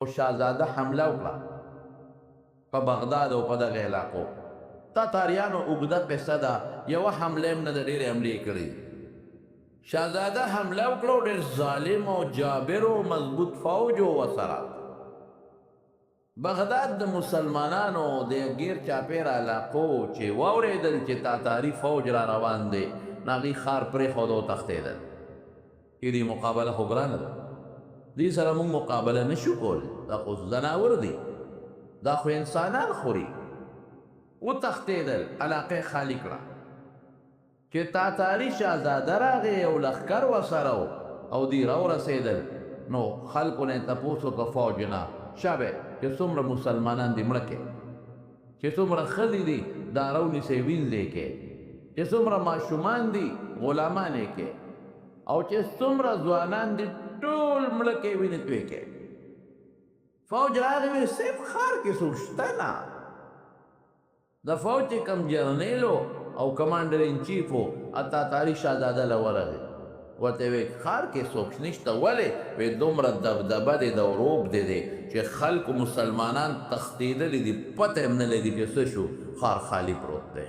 خو شهزاده حمله وکړه په بغداد او په دغه علاقو. تاتاریانو اوږده قصه ده، یوه حمله هم نه ده، ډېرې حملې یې کړې دي. شهزاده حمله وکړه او ډېر ظالم او جابر او مضبوط فوج و ورسره. بغداد د مسلمانانو د ګیر چاپېره علاقو چې واورېدل چې تاتاري فوج را روان دی، نو هغوی ښار پرېښود او تښتېدل. چې دې مقابله خو ګرانه ده، دې سره موږ مقابله نشو کولی، دا خو ځناور دي، دا خو انسانان خوري. وتښتېدل، علاقه یې خالي کړه. چې تاتاري شهزاده راغی او لښکر ورسره و او دوی راورسېدل، نو خلکو نه یې تپوس وکړ، فوج نه شابه چې څومره مسلمانان دي مړه کړئ، چې څومره ښځې دي دا راونیسئ وینځې کړئ، چې څومره ماشومان دي غلامان یې کړئ، او چې څومره ځوانان دي ټول مړه کړئ وینې توی کړئ. فوج راغی وی صاحب ښار کې څوک شته نه. د فوج چې کوم جرنیل او کمانډر ان چیف و، تاتاري شهزاده له ورغی، ورته وی ښار کې څوک نشته. ولې؟ وی دومره دبدبه دی د روب دی دی چې خلکو مسلمانان تښتېدلي دي، پته هم نه لګي چې څه شو، ښار خالی پروت دی،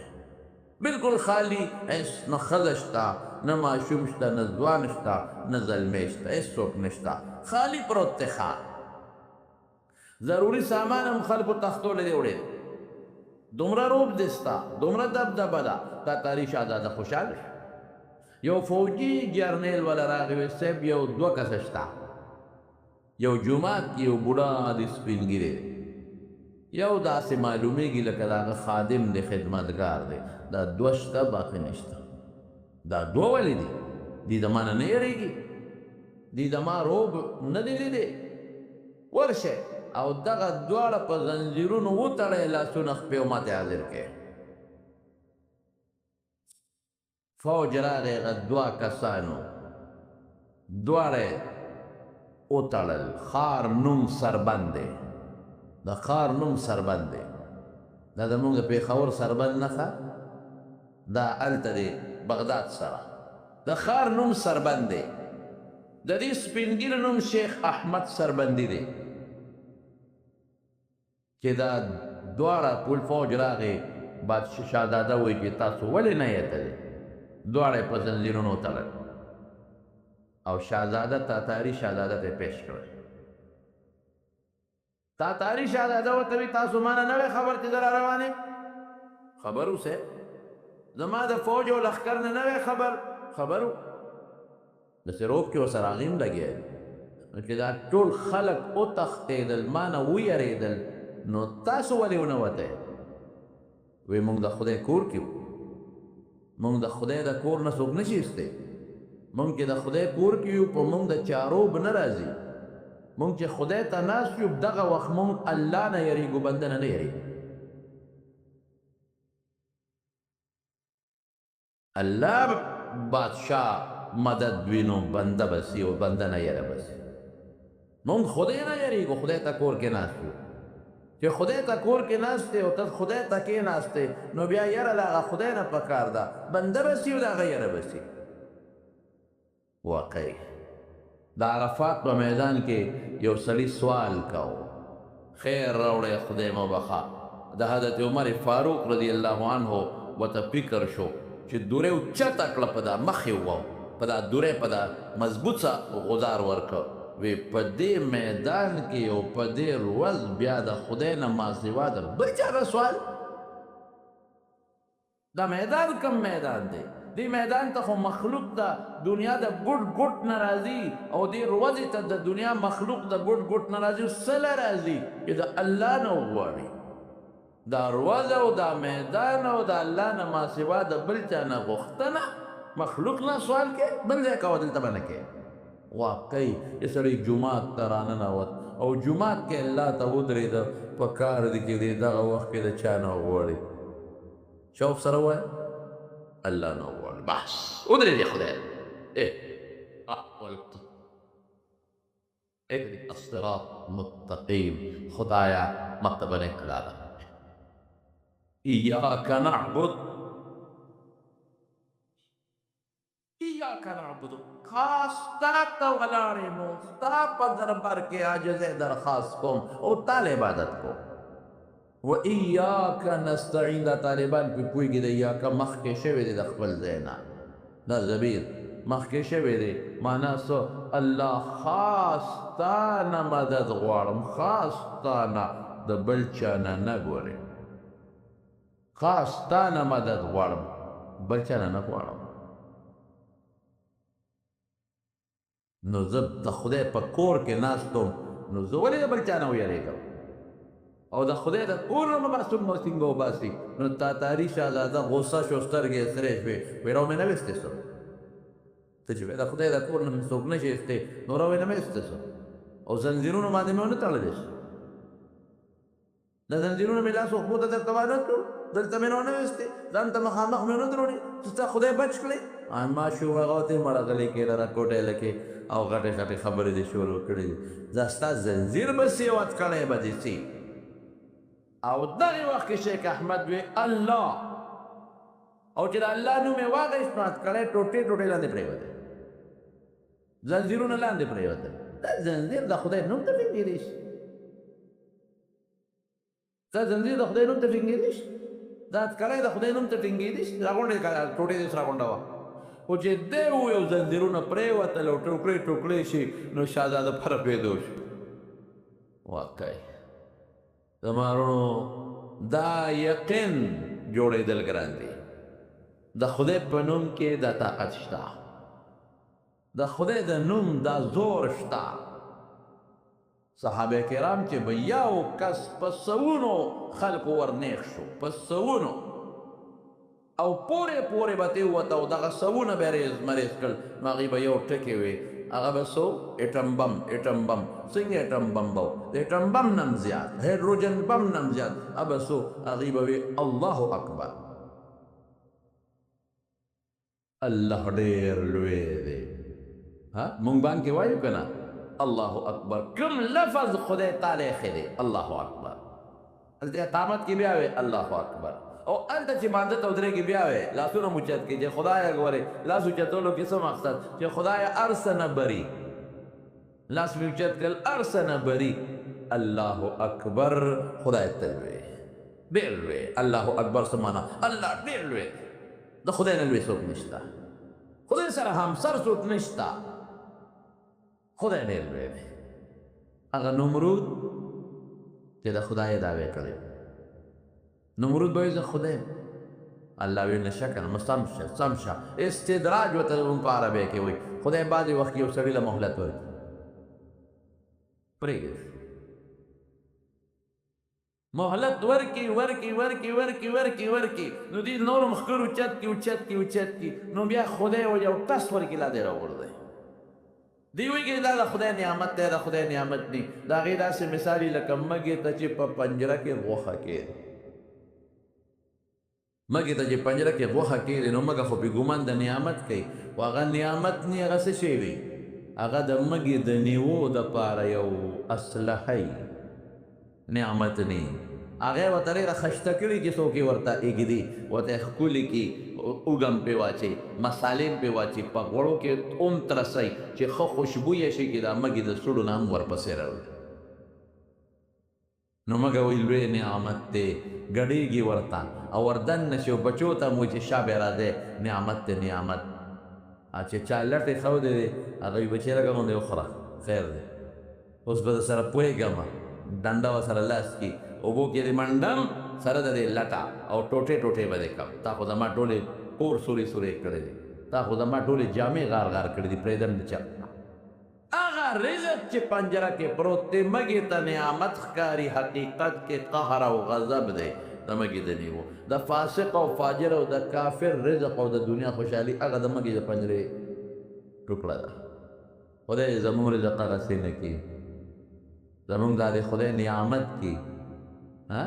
بالکل خالی، هېڅ نه ښځه شته، نه ماشوم شته، نه ځوان شته، نه زلمی شته، هېڅ څوک نشته، خالی پروت دی ښار. ضروري سامان هم خلکو تښتولی دی وړی دی. دومره روب دی ستا، دومره دبدبه ده. تاتاري شهزاده خوشحاله شو. یو فوجي جرنیل ولا راغی وی صاحب یو دوه کسه شته، یو جومات کې یو بوډا دی سپین ږیری دی، یو داسې معلومیږي لکه د هغه خادم دی، خدمتګار دی، دا دوه شته باقي نشته. دا دوه ولې دي؟ دي د ما نه نه یریږي، دي د ما روب نه دی لیدی. ورشه او دغه دواړه په زنځیرونو وتړئ، لاسونه خپې او ماته حاضر کړئ. فوج راغی، هغه دوه کسانو دواړه یې وتړل. ښار نوم سربند دی، د ښار نوم سربند دی، دا زموږ د پېښور سربند نه ښه، دا هلته دی بغداد سره. د ښار نوم سربند دی. د دې سپین ږیري نوم شیخ احمد سربندي دی. چې دا دواړه پول فوج راغی، بادشاه شهزاده وایي چې تاسو ولې نه یې تللی؟ دواړه یې په زنځیرونو وتړل او شهزاده تاتاري شهزاده ته پیش کړل. تاتاري شهزاده ورته وایي تاسو ما نه نه وی خبر چې زه را روان یم؟ خبر اوسئ، زما د فوج او لښکر نه نه وی خبر؟ خبر و. داسې روب کې ورسره هغې هم لګیا دي. نو چې دا ټول خلک وتښتېدل، ما نه ویرېدل، نو تاسو ولې ونه وتی؟ وی موږ د خدای کور کې وو، موږ د خدای د کور نه څوک نشي ایستی، موږ چې د خدای کور کې یو په موږ د چاروب نه راځي، موږ چې خدای ته ناست یو دغه وخت موږ الله نه یریږو، بنده نه نه یریږو. الله بادشاه مدد وینو بنده بسی او بنده نه یره بسی. موږ خدای نه یریږو، خدای ته کور کې ناست یو. چې خدای ته کور کې ناست دی او ته خدای ته کې ناست دی، نو بیا یره له هغه خدای نه پکار ده، بنده بسی او د هغه یره بسی. واقعي د عرفات په میدان کې یو سړي سوال کاوه، خیر راوړی خدای مو بخښه. د حضرت عمر فاروق رضی الله عنه ورته فکر شو چې دوری اوچته کړه، په دا مخ یې وواهه، په دا دوری په دا مضبوطه غزار ورکړ. وی په دې میدان کې او په دې ورځ بیا د خدای نه ماسوا د بل چا نه سوال؟ دا میدان کوم میدان دی؟ دې میدان ته خو مخلوق د دنیا د ګوټ ګوټ نه راځي، او دې ورځې ته د دنیا مخلوق د ګوټ ګوټ نه راځي، څه له راځي چې د الله نه وغواړي. دا ورځ او دا میدان او د الله نه ماسوا د بل چا نه غوښتنه، مخلوق نه سوال کې بل ځای کوه، دلته به نه کوې. واقعي چې سړی جومات ته راننوت او جومات کې الله ته ودرېده، په کار دی چې دی دغه وخت کې د چا نه وغواړي. شوق سره ووایه الله نه وغواړي، بس ودرېدې خدای. اهدنا الصراط المستقیم، خدایا ماته به نیکه لاره. ایاک نعبد ایاک نعبد، خاص تا ته ولاړ یم، ستا په دربار کې عاجزۍ درخواست کوم او تا له عبادت کوم. و ایاک نستعین، دا طالبان پې پوهېږي، د ایاک مخکې شوی دی د خپل ځای نه، دا ضمیر مخکې شوی دی، معنا څه؟ الله خاص تا نه مدد غواړم، خاص تا نه، د بل چا نه نه ګورې، خاص تا نه مدد غواړم، بل چا نه نه غواړم. نو زه د خدای په کور کې ناست وم، نو زه ولې د بل چا نه ویرېږم؟ او د خدای د کور نه به څوک څنګه وباسي؟ نو تاتاري شهزاده غوسه شو، سترګې یې سرې شوې، وایي راو مې نه ویستې څه؟ ته چې د خدای د کور نه مې څوک نه شي ایستې، نو راو یې نه ویستې څه؟ او زنځیرونو باندې مې ونه تړلی شي، د زنځیرونو مې لاس وښو ته درته وانه کړو، دلته مې ونه ویستې، ځان ته مخامخ مې ونه درولې چې ستا خدای بچ کړې. ما شو هغه ته مړه غلې کېده را کوټې لکې او غټې غټې خبرې دې شروع کړې دي، دا ستا زنځیر به سي او هتکړی به دې سي. او دغې وخت کې شیخ احمد وی الله، او چې د الله نوم یې واخیست نو هتکړی ټوټې ټوټې لاندې پرېوتی، زنځیرونه لاندې پرېوتل. دا زنځیر د خدای نوم ته ټینګېدی شي؟ دا زنځیر د خدای نوم ته ټینګېدی شي؟ دا هتکړی د خدای نوم ته ټینګېدی شي؟ راغونډې ټوټې دې راغونډوه. خو چې دی وویل زنځیرونه پرېوتل او ټوکړې ټوکړې شي، نو شهزاده پر پېدو شو. واقعي زما وروڼو دا یقین جوړېدل ګران دي. د خدای په نوم کې دا طاقت شته، د خدای د نوم دا زور شته. صحابه کرام چې به یو کس په سوونو خلکو ورنیغ شو، په سوونو، او پورې پورې به ترې ووته او دغه سوونه به یې ریز مریز کړل، نو هغوی به یو ټکی وي، هغه به څه؟ اټم بم. اټم بم څنګه اټم بم به و؟ د اټم بم نه هم زیات، هایدروجن بم نه هم زیات، هغه به څه؟ هغوی به وي الله اکبر، الله ډېر لوی دی. ها مونږ باندې وایو که نه الله اکبر؟ کوم لفظ خدای تعالی ښه دی؟ الله اکبر. هلته اقامت کې بیا وی الله اکبر، او هلته چې مانځه ته ودرېږي بیا وی لاسونه مو اوچت کړي چې خدایه ګورې لاس اوچتولو کې څه مقصد؟ چې خدایه هر څه نه بري، لاس مې اوچت کړل هر څه نه بري، الله اکبر، خدای ته لوی، ډېر لوی. الله اکبر څه معنا؟ الله ډېر لوی، د خدای نه لوی څوک نشته، خدای سره همسر څوک نشته، خدای ډېر لوی دی. هغه نمرود چې د خدای دعوی کړې، نمرود به وایي زه خدای یم، الله ویل نشه که نه، سم شه سم شه، استدراج ورته زموږ په عربۍ کې وایي. خدای بعضې وخت یو سړي له مهلت ورکړي، پرېږدي، مهلت ورکړي ورکړي ورکړي ورکړي ورکړي ورکړي، نو دې نور هم ښکر اوچت کړي اوچت کړي اوچت کړي، نو بیا خدای وایي یو ټس ورکړي لا دې راوغورځوي. دی وایي چې دا د خدای نعمت دی، د خدای نعمت دی. د هغې داسې مثال یې لکه مږې ته چې په پنجره کې غوښه کېږي، مږې ته چې پنجره کې غوښه کېږي، نو مږه خو پې ګمان د نعمت کوي، خو هغه نعمت نی، هغه څه شی وي؟ هغه د مږې د نیوو دپاره یو اسلحه وي، نعمت نی. هغه یې ورته ډېره خشته کړي چې څوک یې ورته ایږدي، ورته یې ښکلي کړي، اوږه هم پرې واچوي، مسالې هم پرې واچوي، په غوړو کې هم ترسوي چې ښه خوشبویه شي، چې دا مږې د سوړو نه هم ورپسې راوځي. نو مږه وایي لوی نعمت دی، ګډېږي ورته او وردننه شي، او بچو ته هم وایي چې شا به راځی، نعمت دی نعمت. چې چا لټې ښودې دی هغه وایي بچې لږه غوندې وخوره، خیر دی، اوس به در سره پوهېږم، ډنډه ورسره لاس کړي، اوبو کې دې منډم سره د دې لټه او ټوټې ټوټې به دې کړم، تا خو زما ټولې کور سورې سورې کړې دي، تا خو زما ټولې جامې غار غار کړې دي، پرېږدم دې چا. هغه رزق چې پنجره کې پروت دی مږې ته نعمت ښکاري، حقیقت کې قهر او غضب دی د مږې د نیوو. د فاسق او فاجر او د کافر رزق او د دنیا خوشحالي هغه د مږې د پنجرې ټوکړه ده. خدای دې زموږ رزق هغسې نه کړي، زموږ دا دې خدای نعمت کړي، ها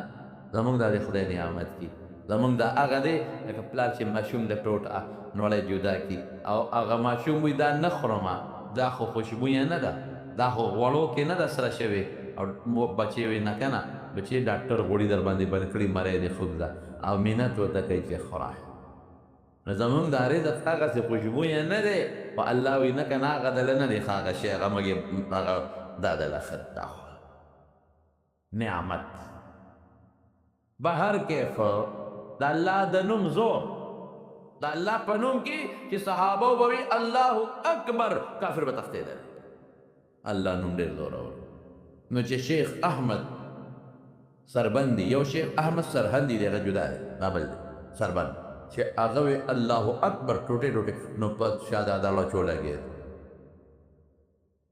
زموږ دا دې خدای نعمت کړي، زموږ دا هغه دی لکه پلار چې ماشوم د ټوټه نوړی جدا کړي او هغه ماشوم وایي دا نه خورمه، دا خو خوشبویه نه ده، دا خو غوړو کې نه ده سره شوې، او بچې وایي نه که نه بچې ډاکټر غوړي در باندې بند کړي، مری دې خوږ ده، او مینت ورته کوي چې خوره. نو زمونږ دا رزق هغسې خوشبویه نه دی، خو الله وایي نه که نه هغه دله نه دی ښه، هغه شی هغه مګې هغه دا دله ښه دا نعمت. بهر کیف د الله د نوم زور، د الله په نوم کې چې صحابه به وي الله اکبر، کافر به تښتېدل. الله نوم ډېر زورور. نو چې شیخ احمد سربندي، یو شیخ احمد سرهندي دی، هغه جدا دی، دا بل دی سربند، چې هغه وی الله اکبر ټوټې ټوټې، نو په شهزاده ړچ ولګېد،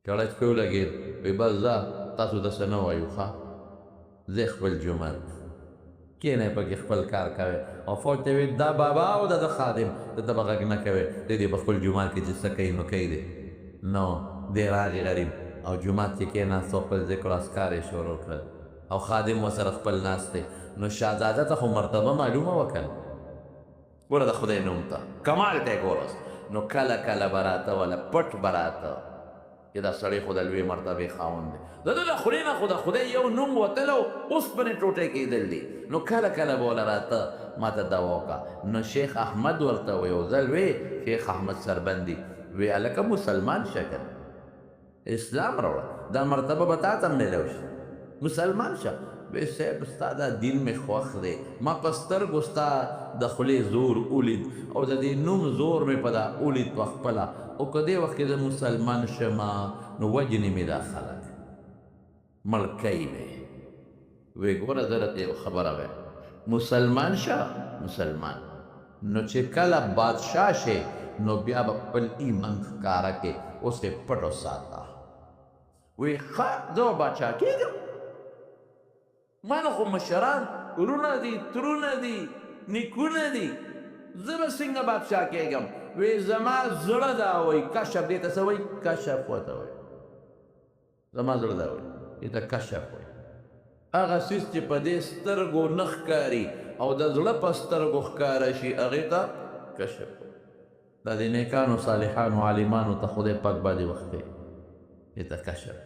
چړچ پرې ولګېد، وی بس ځه تاسو ته څه نه وایو، ښه ځئ خپل جومات کښېنئ پکې خپل کار کوئ. او فوج ته وی دا بابا او د ده خادم ده ته به غږ نه کوئ، دی دې په خپل جومات کې چې څه کوي نو کوي دی. نو دی راغی غریب او جومات کې کښېناست او خپل ذکر اذکار یې شروع کړل، او خادم ورسره خپل ناست دی. نو شهزاده ته خو مرتبه معلومه وه که نه، ګوره د خدای نوم ته کمال ته یې ګوره. نو کله کله به راته وله پټ به راته چې دا سړی خو د لوی مرتبې خاوند دی، د ده د خولې نه خو د خدای یو نوم وتل او اوسپنې ټوټې کېدل دي. نو کله کله به وله راته ما ته دوا وکړه. نو شیخ احمد ورته یو ځل وی، شیخ احمد سربندي وی هلکه مسلمان شه که اسلام راوړه، دا مرتبه به تا ته هم میلاو شي، مسلمان شه. وی صاحب ستا دا دین مې خوښ دی، ما په سترګو ستا د خولې زور ولید او د دې نوم زور مې په دا ولید په خپله، او که دې وخت کې زه مسلمان شم نو وژني مې دا خلک، مړ کوي مې. وی ګوره زه درته یو خبره وایم، مسلمان شه مسلمان، نو چې کله بادشاه شې نو بیا به خپل ایمان ښکاره کړې، اوس یې پټ وساته. وی ښه زه به بادشاه کېږم، ما نه خو مشران وروڼه دي، ترونه دي، نیکونه دي، زه به څنګه بادشاه کېږم؟ وی زما زړه دا وایي، کشف دې ته څه وایي؟ کشف ورته وایي. زما زړه دا وایي، دې ته کشف وایي. هغه څیز چې په دې سترګو نه ښکاري او د زړه په سترګو ښکاره شي هغې ته کشف وایي. دا د نیکانو صالحانو عالمانو ته خدای پاک باندې وخت کوي، دې ته کشف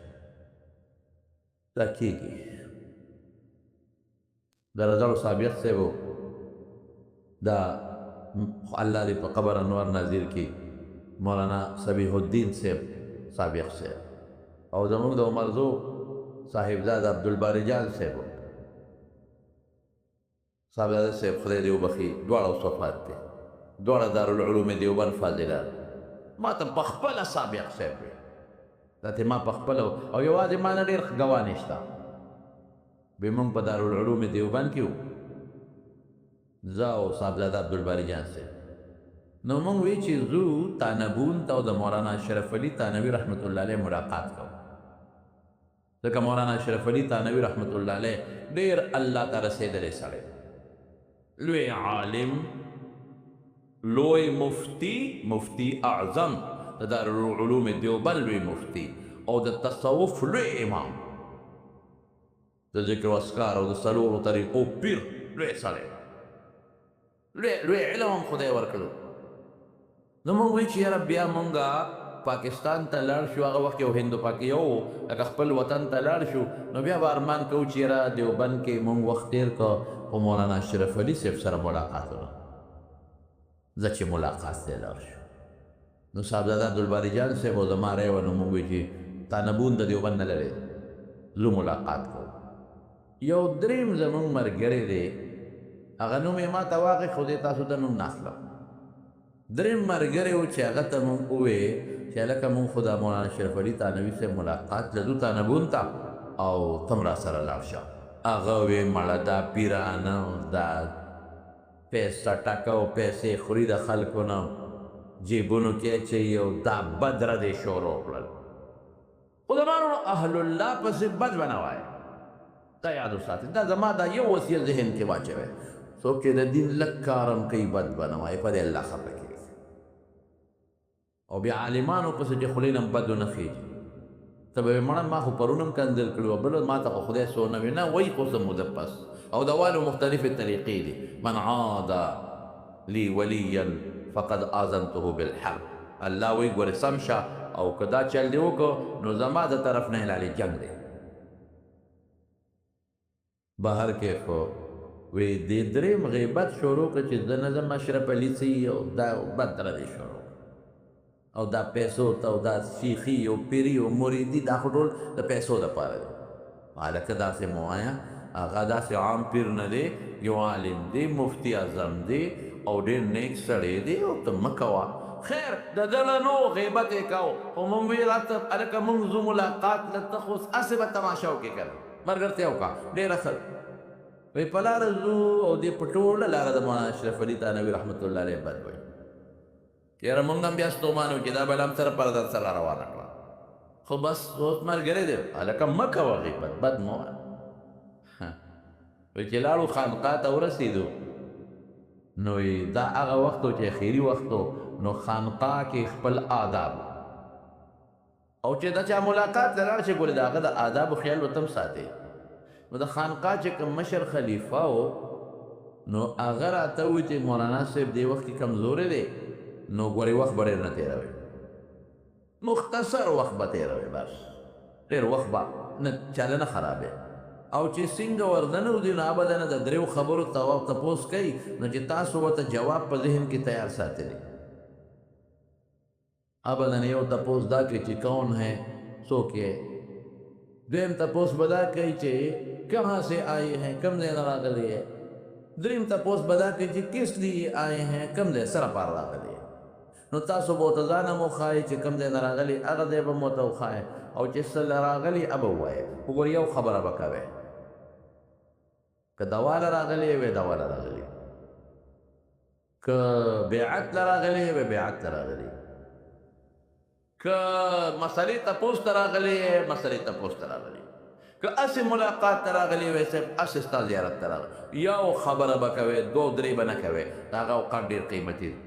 دا کېږي. د رضا صابر صاحب دا الله دې په قبر انوار نازل کړي، مولانا صبیح الدین صاحب سابق صاحب، او زموږ د عمرزو صاحبزاده عبدالباري جان صاحب، صاحبزاده صاحب خدای دې وبخښي، دواړه اوس وفات دي، دواړه دارالعلوم دیوبند فاضلان. ما ته په خپله سابق صاحب وی، دا ته ما په خپله، او یوازې ما نه ډېر ګواه نشته. به مونږ په دارالعلوم دیوبند کې وو، زه او صاحبزاده عبدالباري جان صاحب. نو مونږ وی چې ځو تانبون ته او د مولانا اشرف علي تانوي رحمت الله علیه ملاقات کوو، ځکه مولانا اشرف علي تانوي رحمت الله علیه ډېر الله ته رسېدلی سړی، لوی عالم، لوی مفتی، مفتی اعظم د دارالعلوم دیوبند لوی مفتی، او د تصوف لوی امام، د ذکر و اذکار او د څلورو طریقو پیر، لوی سړی، لوی لوی علم هم خدای ورکړل. نو موږ وایي چې یاره بیا مونږ پاکستان ته لاړ شو، هغه وخت یو هندو پاک یو لکه خپل وطن ته لاړ شو، نو بیا به ارمان کوو چې یاره دیوبند کې مونږ وخت تېر کړ، خو مولانا اشرف علي صاحب سره ملاقات ونه، زه چې ملاقات ته لاړ شو. نو صاحبزاده عبدالباري جان صاحب او زما رای وه، نو موږ وایي چې تانبون د دیوبند نه لرې ځو ملاقات کوو. یو دریم زمونږ ملګری دی، هغه نوم یې ما ته واخیست خو زه تاسو ته نوم نه اخلم. دریم ملګری و چې هغه ته مونږ وویل چې هلکه مونږ خو د مولانا اشرف علي تانوي صاحب ملاقات له ځو تانبون ته، او ته هم راسره لاړ شه. هغه وی مړه دا پیرانه دا پیسه ټکه او پیسې خوري د خلکو نه، جیبونو کې اچوي او دا بد ردې شروع کړل. خو زما وروڼو اهل الله پسې بد به نه وایې، دا یاد وساتئ، دا زما دا یو وصیت ذهن کې واچوئ، څوک چې د دین لږ کار هم کوي بد به نه وایي، په دې الله خفه کېږي. او بیا عالمانو پسې چې خولې نه هم بد ونه خېږي، ته به وایې مړه ما خو پرون هم کنځل کړي وه، بل ورځ ما ته خو خدای څونه وي نه وایي، خو څه موده پس. او د والو مختلفې طریقې دي، من عاد لي وليا فقد آذنته بالحرب، الله وایي ګورې سم شه، او که دا چل دې وکړو نو زما د طرف نه اعلان جنګ دی. بهر کیف وی دې دریم غیبت شروع کړ چې زه نه ځم اشرف علي څه او دا بد ردې شروع، او دا پیسو ته او دا شیخي او پیري او مریدي دا خو ټول د پیسو دپاره دی. هلکه داسې مه وایه، هغه داسې عام پیر نه دی، یو عالم دی، مفتي اعظم دی او ډېر نیک سړی دی، او ته مه کوه. خیر د ده نه نو غیبت یې کاوه، خو مونږ ویې راته هلکه مونږ ځو ملاقات له، ته خو هسې به تماشه وکړې که نه، ملګرتیا وکړه، ډېره ښه ده. وایي په لاره ځو او دې په ټوله لاره د مولانا اشرف علي تانوي رحمت الله علیه بد وایي. یاره مونږ هم بیا ستومان وو چې دا بل هم سره پر ځان سره روانه کړه، خو بس اوس ملګری دی، هلکه مه کوه غیبت، بد مه وایه. وایي چې لاړو خانقاه ته ورسېدو، نو دا هغه وخت و چې اخري وخت و، نو خانقاه کې خپل آداب او چې د چا ملاقات ته لاړ شي ګورې د هغه د آدابو خیال به ته هم ساتې. نو د خانقاه چې کوم مشر خلیفه و، نو هغه راته وویل چې مولانا صاحب دې وخت کې کمزوری دی، نو ګورې وخت به ډېر نه تېروي، مختصر وخت به تېروي، بس ډېر وخت به نه چاله نه خرابوي. او چې څنګه وردنوځي نو ابدا نه د دریو خبرو تپوس کوي، نو چې تاسو ورته جواب په ذهن کې تیار ساتلی. ابدا یو تپوس دا کوي چې کون ہے، څوک یې؟ دویم تپوس به دا کوي چې کہاں سے آئے ہیں، کم ځای نه راغلی یې؟ دریم تپوس به دا کوي چې کس لیے آئے ہیں، کم ځای سره پاره راغلی یې؟ نو تاسو به ورته ځان هم وښایئ چې کم ځای نه راغلی، هغه ځای به مو ورته وښایئ، او چې څه له راغلی هغه به ووایئ. خو ګوره یو خبره به کوئ، که دوا له راغلی وی دوا له راغلی، که بیعت له راغلی وی بیعت له راغلی، که مسئلې تپوس ته راغلی مسئلې تپوس ته راغلی، که هسې ملاقات ته راغلی وی صاحب هسې ستا زیارت ته راغلی، یو خبره به کوې، دوه درې به نه کوې. د هغه اوقات ډېر قیمتي دی،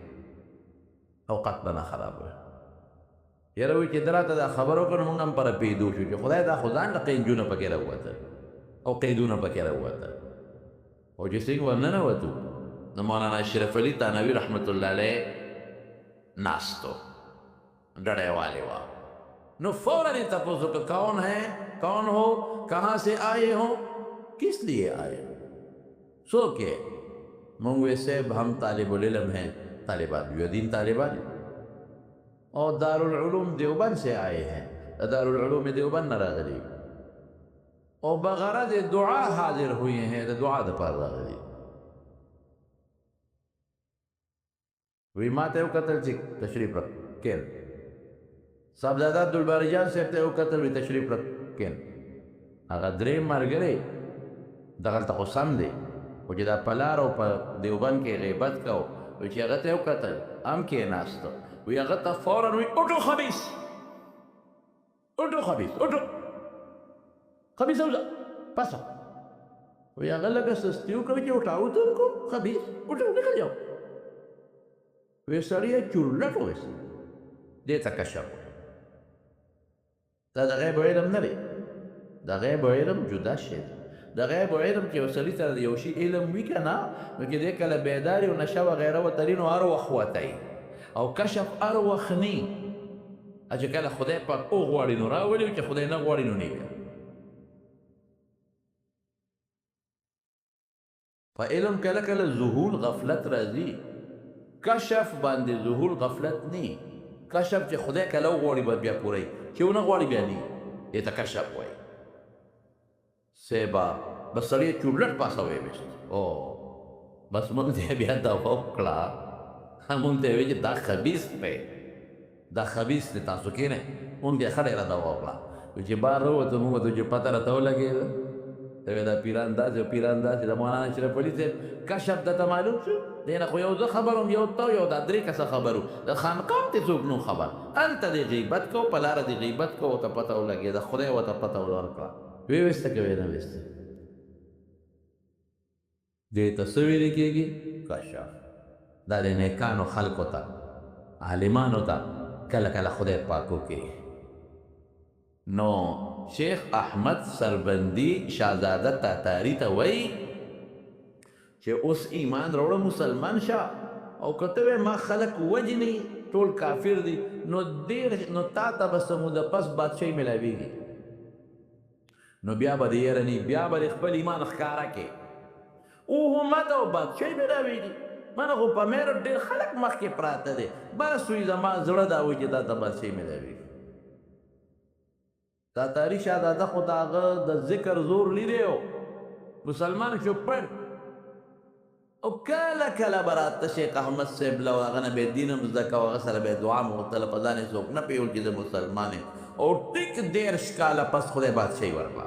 اوقات به نه خرابوې. یاره وایي چې ده راته دا خبره وکړه، نو موږ هم پر پیدو شو چې خدای دا خو ځان له قینجونه پکې راووتل او قیدونه پکې راووتل. او چې څنګه ورننوتو نو مولانا اشرف علي تانوي رحمت الله علیه ناست و، ډډه والې وه. نو فوراً یې تپوس وکړ، کون ہے، کون ہو، کہاں سے آئے ہو، کس لیے آئے ہو، څوک یې؟ مونږ وې صاحب هم طالب العلم ہیں، طالبان یو دین طالبان او دارالعلوم دیوبند سے آئے ہیں، دارالعلوم دیوبند نه راغلي او بغرض دعا حاضر ہوئے ہیں، د دعا دپاره راغلي. وی ما ته یې وکتل چې تشریف راکړه، کښېنه. صاحبزاده عبدالباري جان صاحب ته یې وکتل، وی تشریف راکړه، کښېنه. هغه درې ملګری دغلته خو سم دی، خو چې دا په لار او په دیوبند کې غیبت کوو، وی چې هغه ته یې وکتل هم کښېناسته. وی هغه ته فوراً وی اټو خبیث، اټو خبیث، اټو خبیث اوځه پاسه. وی هغه لږه سستي وکړه چې اټاوت هم کوم، خبیث اټو نکل جاو. وی سړی چورلټ وویست، دې ته کشف وایي. دا د غیب علم نه دی، د غیب علم جدا شی دی. د غیب علم چې یو سړي سره د یو شي علم وي که نه، نو چې دی کله بیداري او نشه وغیره ورته لري، نو هر وخت ورته وي. او کشف هر وخت نه، چې کله خدای پاک وغواړي نو راولي، او چې خدای نه غواړي نو نه بیا. په علم کله کله ذهول غفلت راځي، کشف باندې ذهول غفلت نه. کشف چې خدای کله وغواړي به بیا پوره وي، چې ونه غواړي بیا نه، دې ته کشف وایي. صاحبه بس سړی چورلټ پاسه وویست، او بس موږ ته یې بیا دوا وکړه، مونږ ته یې ویل چې دا خبیث دی، دا خبیث دی، تاسو کښېنئ. مونږ ته یې ښه ډېره دوا وکړه. چې بهر راووتو موږ ورته چې پته راته ولګېده، ته وایې دا پیران داسې او پیران داسې. د مولانا اشرف علي صاحب کشف درته معلوم شو، دې نه خو یو زه خبر وم، یو ته، یو دا درې کسه خبر وو، د خانقاه هم ترې څوک نه خبر. هلته دې غیبت کو، په لاره دې غیبت کو، ورته پته ولګېده، خدای ورته پته ورکړه. ویې ویسته که ویې نه ویسته؟ دې ته څه ویل کېږي؟ کشف. دا د نیکانو خلکو ته، عالمانو ته کله کله خدای پاک وکړي. نو شیخ احمد سربندي شاهزاده تاتاری ته وایي چې اوس ایمان راوړه، مسلمان شه، او که ته وایې ما خلک وژني ټول کافر دي، نو ډېر نو تا ته به څه موده پس بادشاهي میلاویږي، نو بیا به دې یره نه، بیا به دې خپل ایمان ښکاره کړې. اوه ما ته بادشاهي ملاوي دي، ما نه خو په میرټ ډېر خلک مخکې پراته دي، بس وي زما زړه دا وایي چې تا ته بادشاهي ملاوي. تاتاري شهزاده خو د هغه د ذکر زور لیدی و، مسلمان شو پټ. او کله کله به راته شیخ احمد صاحب له هغه نه به یې دین هم زده کاوه، هغه سره به یې دعا هم غوښتله، په ځان یې څوک نه پوهېول چې زه مسلمان یم. او ټیک 30 کاله پس خدای بادشاهي ورکړه،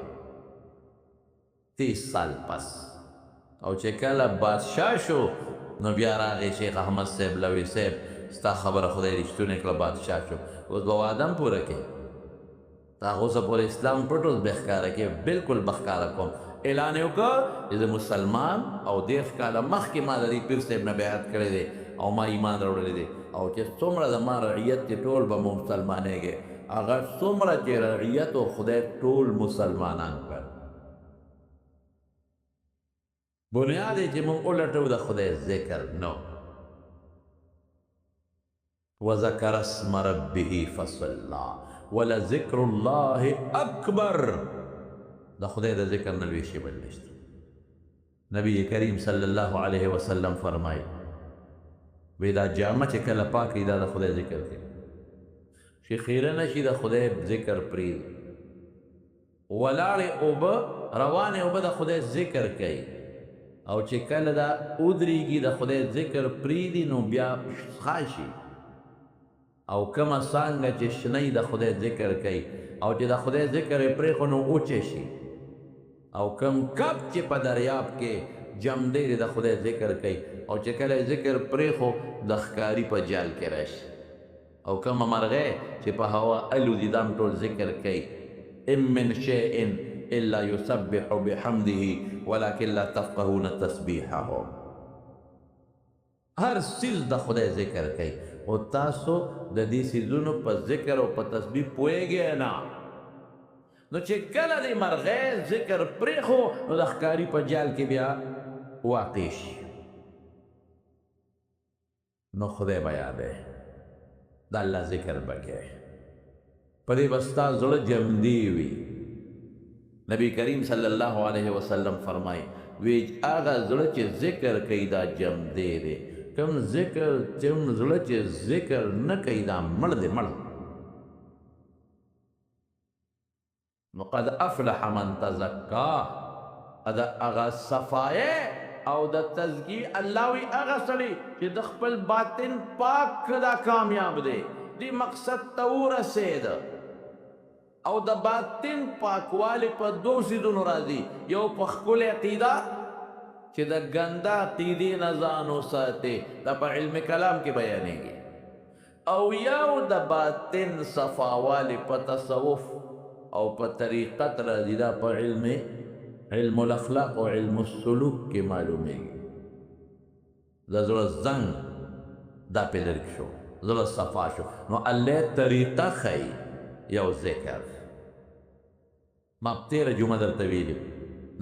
30 سال پس. او چې کله بادشاه شو نو بیا راغی شیخ احمد صاحب له، وی صاحب ستا خبره خدای رښتونې کړه، بادشاه شو، اوس به وعده هم پوره کړې، تا خو اوسه پورې اسلام پټ، اوس به ښکاره کړې، بالکل به ښکاره کوم. اعلان یې وکړ چې زه مسلمان او 30 کاله مخکې ما د دې پیر صاحب نه بیعت کړی دی او ما ایمان راوړلی دی، او چې څومره زما رعیت دی ټول به مسلمانېږي. هغه څومره چې رعیت او خدای ټول مسلمانان کړل. بنیاد یې چې موږ ولټوو د خدای ذکر، نو وذکر اسم ربه فصلی ولذکر الله اکبر. د خدای د ذکر نه لوی شی بل نشته. نبی کریم صلی الله علیه وسلم فرمایي وی دا جامه چې کله پاک دا د خدای ذکر کوي، چې خیره نه شي د خدای ذکر پرېږدي، ولاړې اوبه روانې اوبه د خدای ذکر کوي، او چې کله دا ودرېږي د خدای ذکر پرېږدي نو بیا ښه شي. او کومه څانګه چې شنه د خدای ذکر کوي، او چې د خدای ذکر یې پرېښود نو وچه شي. او کوم کب چې په دریاب کې جمدی دی د خدای ذکر کوي، او چې کله یې ذکر پرېښود د ښکاري په جال کې راشي. او کومه مرغۍ چې په هوا الوزي دا هم ټول ذکر کوي. ان من شیء الا یسبح بحمده ولکن لا تفقهون تسبیحهم. هر څیز د خدای ذکر کوي، او تاسو د دې څیزونو په ذکر او په تسبیح پوهېږئ نه. نو چې کله دې مرغۍ ذکر پرېښو نو د ښکاري په جال کې بیا واقع شي. نو خدای به یادوي، د الله ذکر به کوې، په دې به ستا زړه جمدی وي. نبی کریم صلی الله علیه وسلم فرمایي وی هغه زړه چې ذکر کوي دا جمدی دی، کوم ذکر کوم زړه چې ذکر نه کوي دا مړ دی، مړ. نو قد افلح من تزکا، دا هغه صفایه او د تزکیه الله وی هغه سړی چې د خپل باطن پاک کړه دا کامیاب دی، دې مقصد ته ورسېد. او د باطن پاکوالی په دوو څیزونو راځي، یو په ښکلې عقیده چې د ګنده عقیدې نه ځان وساتې، دا په علم کلام کې بیانېږي، او یو د باطن صفاوالی په تصوف او په طریقت راځي، دا په علم الاخلاق او علم السلوک کې معلومېږي. د زړه زنګ دا پې لرې شو، زړه صفا شو، نو الله طریقه ښیي. یو ذکر ما تېره جمعه درته ویلي،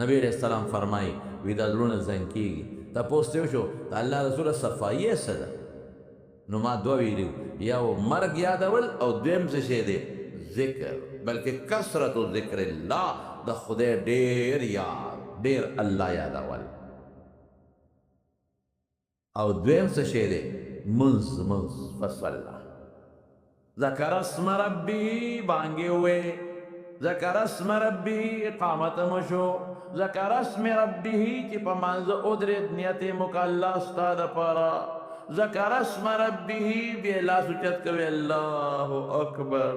نبی علیه السلام فرمایي وی دا زړونه زنګ کېږي. تپوس ترې وشو د الله رسوله صفایي یې څه ده؟ نو ما دوه ویلي، یو مرګ یادول او دویم څه شی دی؟ ذکر، بلکې کثرت ذکر الله، د خدای ډېر یاد، ډېر الله یادول. او دویم څه شی دی؟ منځ، منځ فصلی ذکر اسم ربه بانګې ووې، ذکر اسم ربه اقامت مو شو، ذکر اسم ربه چې په مانځه ودرېد نیت یې مو که الله ستا دپاره، ذکر اسم ربه بیا یې لاس اوچت کوي الله اکبر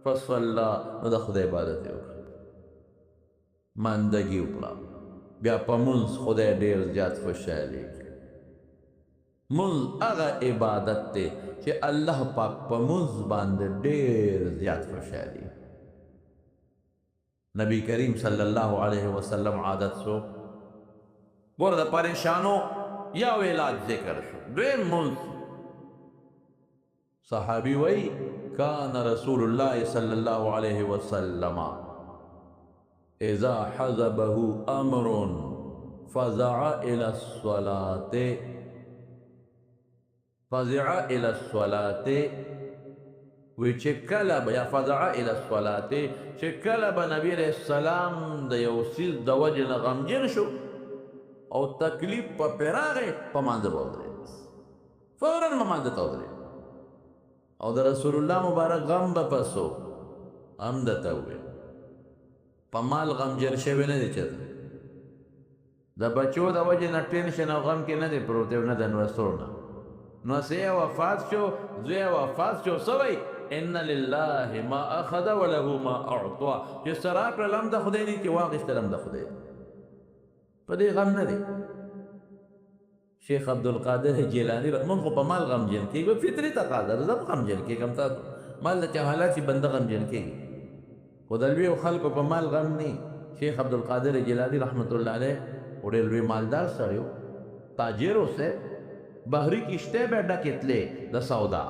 فصلی، نو د خدای عبادت یې وکړه، ماندګي وکړه، بیا په مونځ خدای ډېر زیات خوشحالېږي. مونځ هغه عبادت دی چې الله پاک په مونځ باندې ډېر زیات خوشحالېږي. نبی کریم صلی الله علیه وسلم عادت سو، ګوره د پریشانو یو علاج ذکر شو، دویم مونځ. صحابي وایي کان رسول الله صلی الله علیه وسلم اذا حزبه امر فزع الى الصلاة، فزع الى الصلاة، وی چې کله به یا فزع الى الصلاة، چې کله به نبی علیه السلام د یو څیز د وجې نه غمجن شو او تکلیف په پراغه په مانځه به ودرېد، فوراً به مانځه ته ودرېد. او د رسول الله مبارک غم به پسو هم درته وویل، په مال غمجن شوی نه دی، چېرته د بچو د وجې نه ټینشن او غم کې نه دی پروت دی، نه د نوستو نه. نو سې وفات شو، زوی وفات شو، څه وایي؟ ان لله ما اخذ وله ما اعطى، چې څه راکړل هم د خدای دي، چې واخیستل هم د خدای دي، په دې غم نه دی. شیخ عبدالقادر جیلانی مونږ خو په مال غمجن کېږو، فطري تقاضا ده، زه هم غمجن کېږم، تاسو مال د چا حالات چې بنده غمجن کېږي، خو د لویو خلکو په مال غم نه. شیخ عبدالقادر جیلانی رحمت الله علیه خو ډېر لوی مالدار سړی و، تاجر و، صاحب بحري کښتۍ به ډکې تلې د سودا.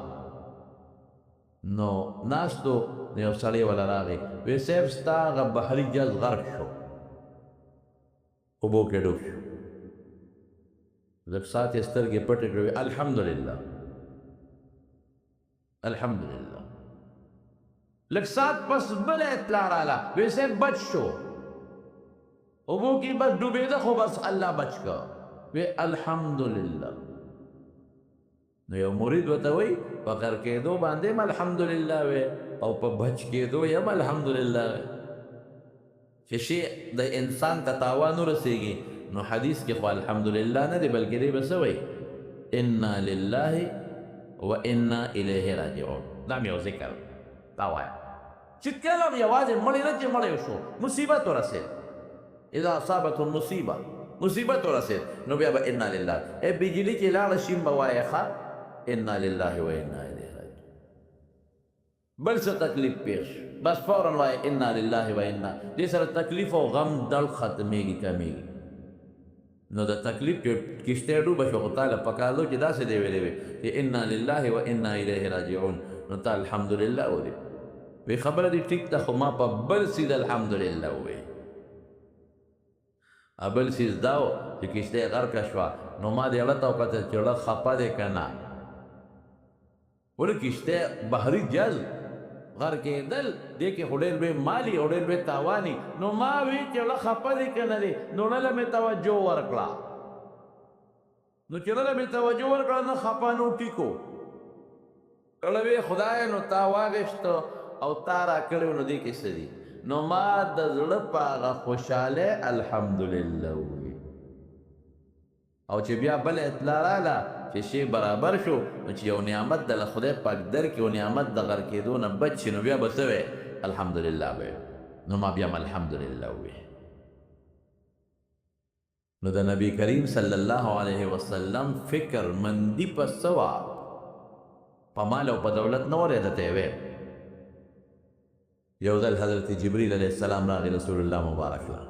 نو ناستو یو سړی وله راغی، وی صاحب ستا هغه بحري جز غرق شو، اوبو کې ډوب شو. لږ ساعت یې سترګې پټې کړې، وی الحمدلله الحمدلله. لږ ساعت پس بله اطلاع راله، وی صاحب بچ شو، اوبو کې بس ډوبېده خو بس الله بچ کړ، وی الحمدلله. نو یو مرید ورته وایي په غرق کېدو باندې هم الحمدلله وی او په بچ کېدو یې هم الحمدلله وی. چې شی د انسان ته تاوان ورسېږي نو حدیث کې خو الحمدلله نه دی، بلکې دی به څه وایي؟ انا لله و انا الیه راجعون. دا مې یو ذکر دا وایه چې کله هم یوازې مړی نه چې مړی شو، مصیبت ورسېد، اذا اصابتهم مصیبه، مصیبت ورسېد، نو بیا به انا لله. ای بجلی چې لاړه شي به وایې ښه انا لله و انا الیه راجعون. بل څه تکلیف پېښ شو بس فوراً وایې انا لله و انا، دې سره تکلیف او غم دړ ختمېږي کمېږي. نو د تکلیف چې کښتۍ ډوبه شوه، خو تا له پکار ده چې داسې دی ویلی وي چې انا لله و انا الیه راجعون، نو تا الحمدلله وویل. وی خبره دې ټیک ده، خو ما په بل څیز الحمدلله وویل. بل څیز دا و چې کښتۍ غرقه شوه، نو ما دې ړه ته وکتل چې ړه خفه دی که نه. ولې کښتۍ بحري جز غرقېدل، دې کې خو ډېر لوی مالي او ډېر لوی تاواني، نو ما وی چې ړه خفه دی که نه دی، نو ړه له مې توجه ورکړه. نو چې ړه له مې توجه ورکړه، نه خفه نو ټیک و. ړه وی خدای نو تا واغېسته او تا راکړی و، نو دې کې څه دي؟ نو ما د زړه په هغه خوشحالۍ الحمدلله وویل. او چې بیا بله اطلاع راغله چې شی برابر شو، نو چې یو نعمت د خدای پاک درکړي او نعمت د غرقېدو نه بچ شي، نو بیا به څه وایې؟ الحمدلله به وایې. نو ما بیا هم الحمدلله وویل. نو د نبی کریم صلی الله علیه وسلم فکر مندي په څه وه؟ په مال او په دولت نه ورېده ته یې ویل. یو ځل حضرت جبریل علیه السلام راغی رسول الله مبارک له،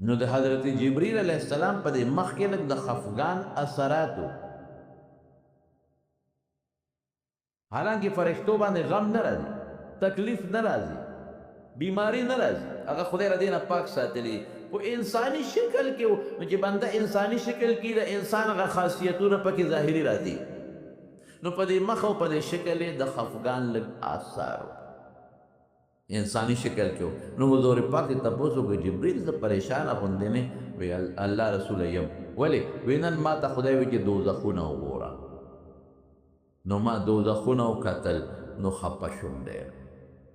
نو د حضرت جبریل علیه السلام په دې مخ کې لږ د خفګان اثرات وو، حالانکه فرشتو باندې غم نه راځي، تکلیف نه راځي، بیماری نه راځي، هغه خدای را دې نه پاک ساتلی، خو انساني شکل کې و. نو چې بنده انساني شکل کې د انسان هغه خاصیتونه پکې ظاهري راځي، نو په دې مخ او په دې شکل یې د خفګان لږ آثار و، انساني شکل کې و. نو حضور پاک ته تپوس وکړ، جبریل زه پریشانه غوندې نه؟ وی الله رسول یم. ولې؟ وی نن ما ته خدای وی چې دوزخونه وګوره. نو ما دوزخونه وکتل، نو خپه شوم ډېر،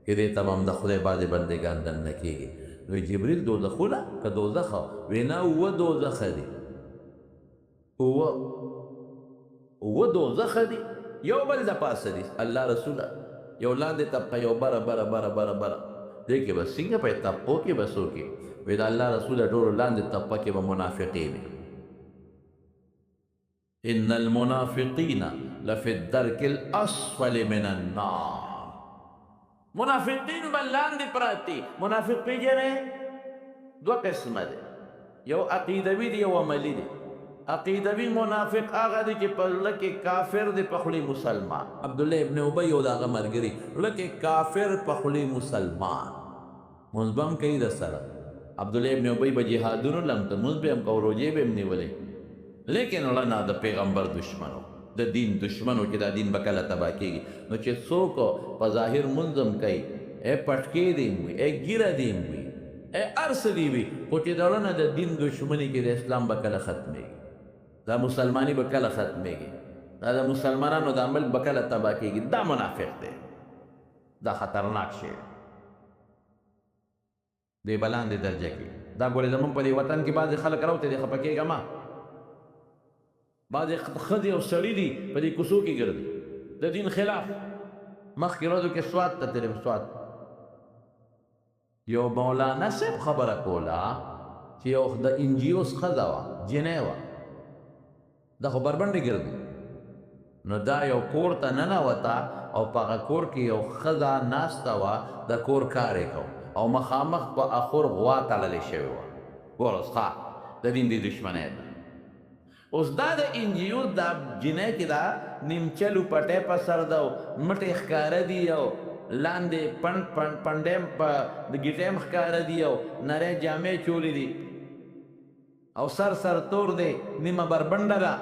چې دې ته به هم د خدای بعضې بندګان دننه کېږي. وی جبریل دوزخونه که دوزخه؟ وی نه، اووه دوزخه دي، اووه دوزخه دي، یو بل د پاسه دي. الله رسوله یو لاندې طبقه، یو بره بره بره بره بره، دې کې به څنګه په طبقو کې به څوک وي؟ وی د الله رسوله ټولو لاندې طبقه کې به منافقین وي. ان المنافقین لفی الدرک الاسفل من النار. منافقین به لاندې پراته دي. منافق پېژنې؟ دوه قسمه دی، یو عقیدوي دی، یو عملي دی. عقیدوي منافق هغه دی چې په زړه کې کافر دی، په خولې مسلمان. عبدالله ابن ابی او د هغه ملګري زړه کې کافر، په خولې مسلمان، مونځ به هم کوي د سره. عبدالله ابن ابی به جهادونو له هم ته، مونځ به هم کوه، روژې به هم نیولې، لیکن زړه نه د پیغمبر دشمن و، د دین دشمن و، چې دا دین به کله تباه کېږي. نو چې څوک په ظاهر مونځ هم کوي، ای پټکې دې هم وي، ای ږیره دې هم وي، ای هر څه دې وي، خو چې د زړه نه د دین دښمني کې د اسلام به کله ختمېږي، دا مسلماني به کله ختمېږي، دا د مسلمانانو دا ملک به کله تباه کېږي. دا منافق دی، دا خطرناک شی دی، دی به لاندې درجه کې. دا ګورې زمونږ په دې وطن کې بعضې خلک راوتي دي، خفه کېږه مه، بعضې ښځې او سړي دي په دې کوڅو کې ګرځي د دین خلاف. مخکې ورځو کې سوات ته تللی وم، سوات یو مولانا صاحب خبره کوله چې یو د این جي اوز ښځه وه، جینۍ وه، دا خو بربنډې ګرځي. نو دا یو کور ته ننوته او په هغه کور کې یو ښځه ناسته وه، د کور کار یې کو او مخامخ په اخور غوا تړلې شوې وه. ګوره اوس ښه د دین دې دښمنۍ ته. اوس دا د این جي اوز دا جینۍ چې دا نیمچه لوپټی په سر ده او مټې ښکاره دي او لاندې پنډ پنډ پنډی هم په د ګیټی هم ښکاره دي او نری جامې چولې دي او سر سر تور دی، نیمه بربنډه ده.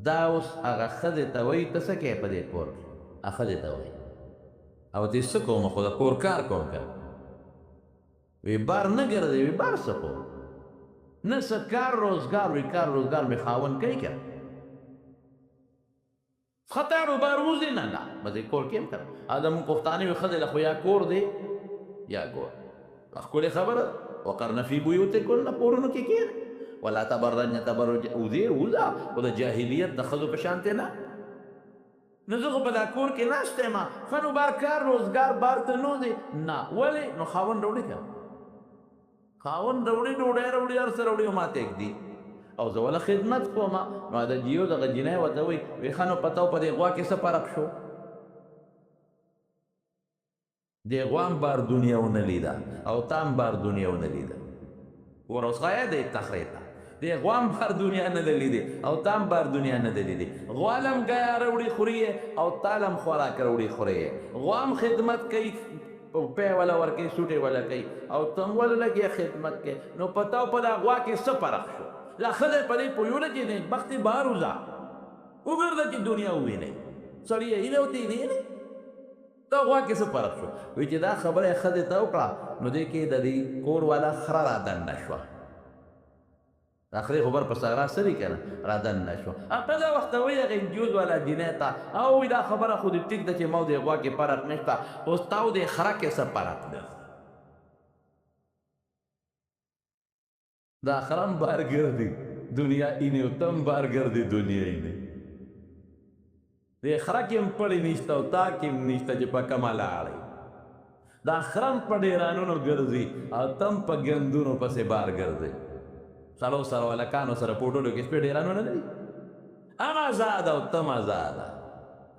دا اوس هغه ښځې ته وایي ته څه کوې په دې کور کې؟ هغه ښځې ته وایي او ته څه کوم، خو د کور کار کوم که نه. وی بار نه ګرځې، وی بار څه کوم، نه څه کار روزګار، وی کار روزګار مې خاوند کوي که نه، خطر و بار وځي نه، نه بس کور کې هم که نه. دا مونږ پښتانه وي ښځې له خو یا کور دی یا ګور. ښکلې خبره، وقرن فی بیوتکن، کورونو کې کښېنئ، ولا تبرجن تبرج، وځې وځه، خو د جاهلیت د ښځو په شان ته نه. نو زه خو په دا کور کې ناست یم، ښه نو بار کار روزګار بار ته نه وځې؟ نه. ولې؟ نو خاوند راوړي که نه، خاوند راوړي، ډوډۍ راوړي، هر څه راوړي او ماته ږدي او زه وله خدمت کوم. نو د جیو دغه جینۍ ورته وایي، وایي ښه نو په تا او په دې غوا کې څه فرق شو؟ دې غوا هم بار دنیا ونه لیده او تا هم بار دنیا ونه لیده. ګوره اوس غایه دی تخرې ته، دې غوا هم بار دنیا نه ده لیدې او تا هم بار دنیا نه ده لیدې. غوا له هم ګیا راوړي خوري یې او تا له هم خوراک راوړي خوري یې. غوا هم خدمت کوي، پی وله ورکوي، سوټې وله کوي او ته هم وله لګیا خدمت کوي. نو په تا او په دا غوا کې څه فرق شو؟ دا ښځه په دې پوهیوله چې نېکبختې بار وځه، وګرځه چې دنیا ووینې، سړی یې اینه او ته یې نه، دا غوا کې څه فرق شو؟ وایي چې دا خبره یې ښځې ته وکړه، نو دې کې د دې کور والا خره را دننه شوه. دا خرې خو بر په صحرا څه دي که نه، را دننه شوه. هغه دا وخت وایي هغې انجیوز والا جینۍ ته، او وایي دا خبره خو دې ټیک ده چې ما او دې غوا کې فرق نشته، اوس تا او دې خره کې څه فرق دی؟ دا خرم بار ګرځي دنیا اینې او تم بار ګرځي دنیا اینې. دې خره کې هم پړې نشته او تا کې هم نشته چې په کومه لاړې. دا خرم په ډېرانونو ګرځي او تم په ګندونو پسې بار ګرځي. سړو سره هلکانو سره پوټولو کې سپې ډېرانونه نه دي، هم ازاده او تم ازاده،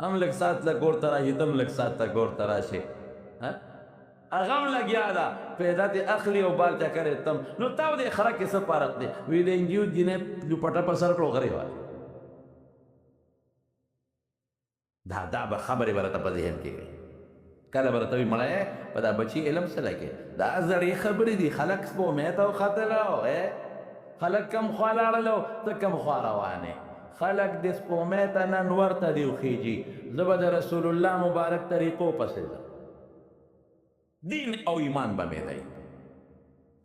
هم لږ ساعت له کور ته راشي، تم لږ ساعت ته کور ته راشي، هغه هم لګیا ده پیدا ترې اخلي او بار چکر یې تم. نو تا او دې خره کې څه فرق دی؟ وایي د انجیو جینۍ دوپټه په سر کړو غرې والی. دا دا به خبرې به راته په ذهن کې وي. کله به راته وایي مړی په دا بچي علم څه لګې، دا زړې خبرې دي، خلک سپومې ته وختل او خلک کم خوا لاړل او ته کم خوا روان یې. خلک دې سپومې ته نن ورته دې وخیږي، زه به د رسول الله مبارک طریقو پسې ځم، دین او ایمان به مې دی.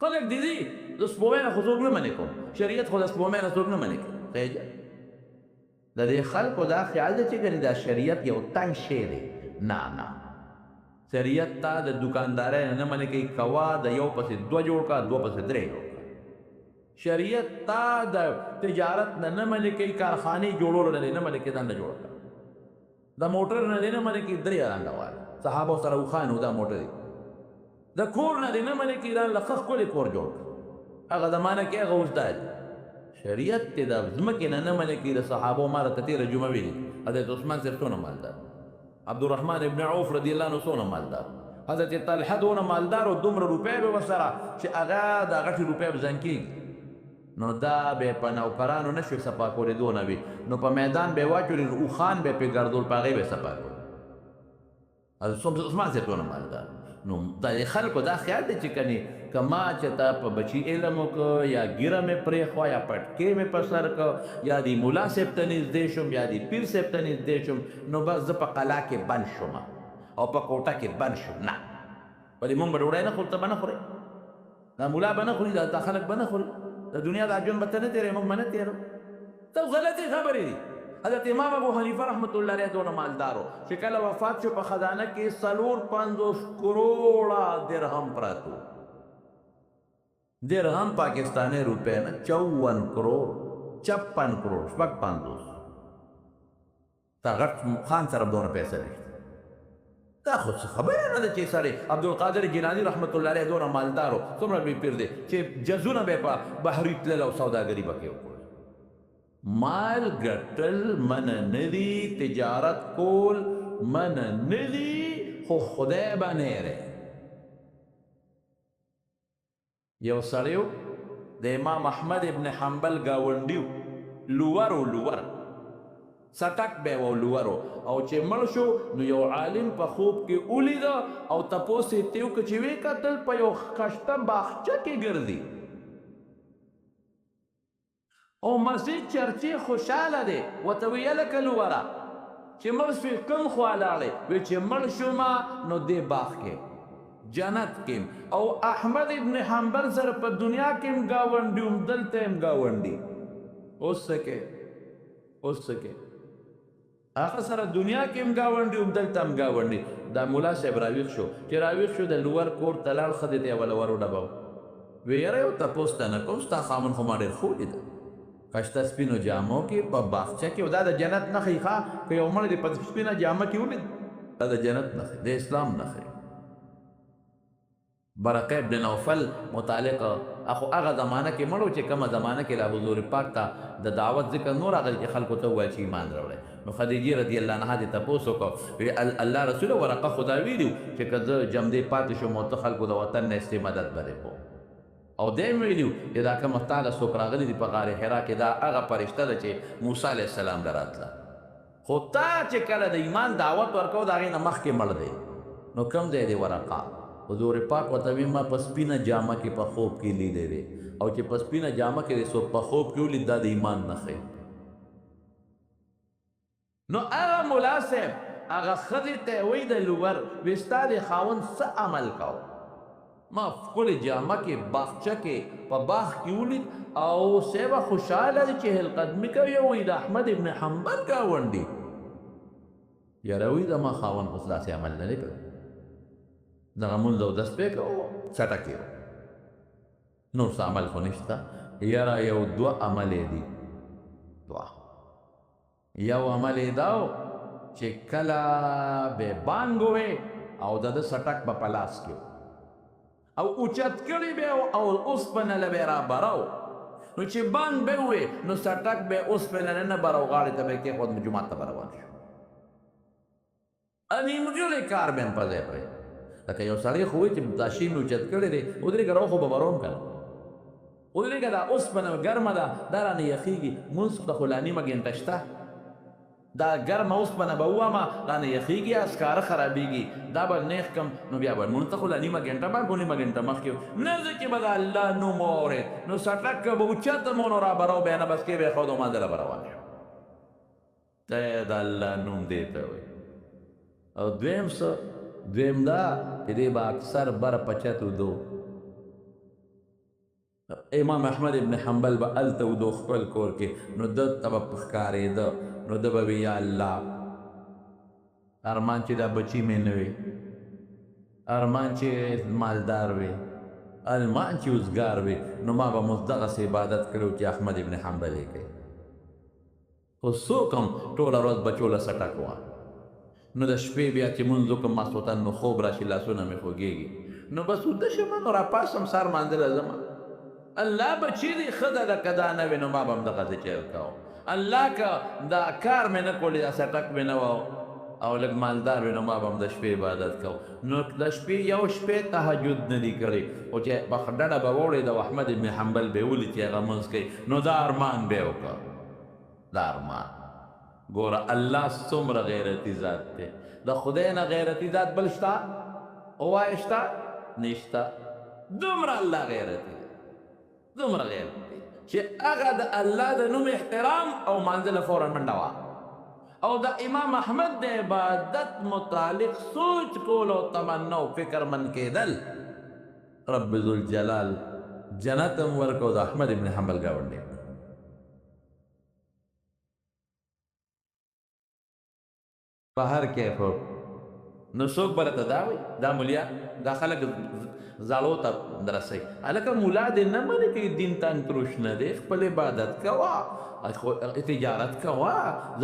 خلک دې ځي د سپومې نه خو څوک نه منې کوم، شریعت خو د سپومې نه څوک نه منې کوم. خیجه د دې خلکو دا خیال دی چې ګنې دا شریعت یو تنګ شی دی. نه نه، شریعت تا د دکاندارۍ نه نه منې کوي، کوه د یو پسې دوه جوړ کړه، دوه پسې درې جوړ کړه. شریعت تا د تجارت نه نه منې کوي، کارخانې جوړولو نه دی نه منې کوي، دا نه جوړ کړه. د موټر نه دی نه منې کوي، درې رنګه واله صحابو سره اوښان وو، دا موټر دی. د کور نه دی نه منې کوي، دا له ښه ښکلی کور جوړ کړه. هغه زمانه کې هغه اوس دا دی. شریعت ته د ځمکې نه نه منې کوي. د صحابو ما راته تېره جمعه ویلي، حضرت عثمان صاحب څونه مالدار، عبدالرحمن ابن عوف رضی الله عنه څونه مالدار، حضرت طلحه دونه مالدار او دومره روپۍ به ورسره چې هغه دا غټې روپۍ به ځان کېږي. نو دا به په نوکرانو نه شوې صفا کولې، دونه وي نو په میدان به یې واچولې، نو اوښان به یې پرې ګرځول، په هغې به یې صفا کول. حضرت عثمان صاحب څونه مالدار. نو د خلکو دا خیال دی چې کنې که ما چې تا په بچي علم وکړ، یا ږیره مې پرېښوه، یا پټکې مې په سر کړ، یا دې ملا صاحب ته نږدې شوم، یا دې پیر صاحب ته نږدې شوم، نو بس زه په قلا کې بند شوم او په کوټه کې بند شوم. نه، ولې مونږ به ډوډۍ نه خورو، ته به نه خورې؟ دا مولا به نه خوري، دا خلک به نه خوري، د دنیا دا ژوند به ته نه تېروې، موږ به نه تېرو. دا غلطې خبرې دي. حضرت امام ابو حنیفه رحمت الله علیه دونه مالدار و چې کله وفات شو په خزانه کې 54 کروڑه درهم پراته وو. درهم پاکستاني روپۍ نه، 54 کروڑ، 56 کروڑ، 56. تا غټ خان سره دونه پیسې نشته. دا خو څه خبره نه ده چې سړی عبدالقادر جیلاني رحمت الله علیه دونه مالدار و، څومره لوی پیر دی چې جزونه به یې په بحري تلل او سوداګري به کې وکړه. مال ګټل منع نه دي، تجارت کول منع نه دي، خو خدای به نه یری. یو سړی و د امام احمد ابن حنبل ګاونډي و، لور و، لور څټک به و، لور و. او چې مړ شو نو یو عالم په خوب کې ولیده او تپوس یې ترې وکړ چې ویې کتل په یو ښکته باغچه کې ګرځي او مزې چرچې خوشحاله دی. ورته ویې هلکه لوره چې مړ شوې کوم خوا لاړې؟ وی چې مړ شوم نو دې باغ کې جنت کې، او احمد ابن حنبل سره په دنیا کې هم ګاونډي وم، دلته هم ګاونډي. اوس څه کې؟ اوس څه کې؟ هغه سره دنیا کې هم ګاونډي وم، دلته هم ګاونډي. دا مولا صاحب راویښ شو، چې راویښ شو د لور کور ته لاړ، ښځې ته یې وله ور وډباو. وی یاره یو تپوس ته نه کوم، ستا خاوند خو ما ډېر ښه ولیده، ښایسته سپینو جامو کې په باغچه کې، او دا د جنت نښې ښه، که یو مړی دې په سپینه جامه کې ولید، دا د جنت نښې، د اسلام نښې. برقه ابن نوفل متعلق اخو هغه زمانه کې مړو چې کومه زمانه کې لا حضور پاک ته د دعوت ذکر نور راغلی چې خلکو ته ووایي چې ایمان راوړی. نو خدیجې رضی الله عنها دې تپوس وکړ، وی الله رسول ورقه خو دا ویلي چې که زه جمدې پاتې شوم او ته خلکو د وطن نه استې مدد به دې کوم. او دی هم ویلي چې دا کومه تا له څوک راغلي دي په غار حرا کې، دا هغه فرشته ده چې موسی علیه السلام له راتله، خو تا چې کله د ایمان دعوت ورکو د هغې نه مخکې مړ دی، نو کوم ځای دی ورقه؟ حضور پاک ورته وی ما په سپینه جامه کې په خوب کې لیدی دی، او چې په سپینه جامه کې دې څوک په خوب کې ولید دا د ایمان نښه. نو هغه ملا صاحب هغه ښځې ته وایي د لور، وی ستا د خاوند څه عمل کاوه؟ ما ښکلې جامه کې باغچه کې په باغ کې ولید او صاحب خوشحاله دی چې هلقدمي کوي، وایي د احمد ابن حنبل ګاونډي. یاره وایي زما خاوند اوس داسې عمل نه دی کړی، دغه مونځ اودس پرې کوو، څټک یې نور څه عمل خو نشته. یاره یو دوه عمل یې دي، دوه. یو عمل یې دا و چې کله به بانګ ووې او د ده څټک به په لاس کې او اوچت کړی به او اوسپنه له به یې رابراو، نو چې بانګ به ووې نو څټک به اوسپنه له نه براو، غاړې ته به یې کېښود، جومات ته به روان شو. نیمګړی کار به هم په ځای پرېږد. لکه یو سړی خو وایي چې دا شی مې اوچت کړی دی، ودرېږه راو خو به بروم که نه، ودرېږه دا اوسپنه ګرمه ده، دا رانه یخېږي، مونځ ته خو لا نیمه ګنټه شته، دا ګرمه اوسپنه به ووهمه رانه یخېږي، اسکاره خرابېږي، دا به نیغ کم، نو بیا به مونځ ته خو لا نیمه ګنټه باندې نیمه ګنټه مخکې نه، زه چې به د الله نوم واورېد نو څټک به اوچت مو نو رابرو بیا نه، بس کې به یې ښود او مانځه له به روان شو. دی د الله نوم دې ته وایي. او دویم څه؟ دویم دا چې دی به اکثر بر په چت ودو. امام احمد ابن حنبل به هلته ودو خپل کور کې، نو ده ته به ښکارېده، نو ده به وي یا الله ارمان چې دا بچي مې نه وي، ارمان چې مالدار وي، ارمان چې اوزګار وي، نو ما به مو دغسې عبادت کړی چې احمد ابن حنبل یې کوي. خو څوک هم ټوله ورځ بچو له څټک وه، نو د شپې بیا چې مونځ وکړم ماسخوتن نو خوب راشي، لاسونه مې خوږېږي، نو بس وده شم، نو راپاڅم سهار مانځه له ځمه. الله بچی دې ښه ده، که دا نه وي نو ما به هم دغسې چل کاوه. الله که دا کار مې نه کولی، دا څټک مې نه وه او لږ مالدار وي، نو ما به هم د شپې عبادت کوو. نو د شپې یو شپې تهجد نه دی کړی، خو چې په ډډه به وړېده او احمد ابن حنبل به یې ولید چې هغه مونځ کوي، نو دا ارمان به یې وکړ. دا ارمان ګوره الله څومره غیرتي ذات دی، د خدای نه غیرتي ذات بل شته؟ ووایه شته؟ نشته. دومره الله غیرتي دی، دومره غیرتي دی چې هغه د الله د نوم احترام او مانځه له فوراً منډه وه، او د امام احمد د عبادت متعلق سوچ کول او تمنا او فکر من کېدل. رب ذوالجلال جنت هم ورکړو، د احمد ابن حنبل ګاونډی. په هر کیف نو څوک به راته دا وایي، دا مولیا دا خلک زړو ته درسوي. هلکه مولا دې نه منې کوي، دین تنګ تروش نه دی، خپل عبادت کوه، تجارت کوه،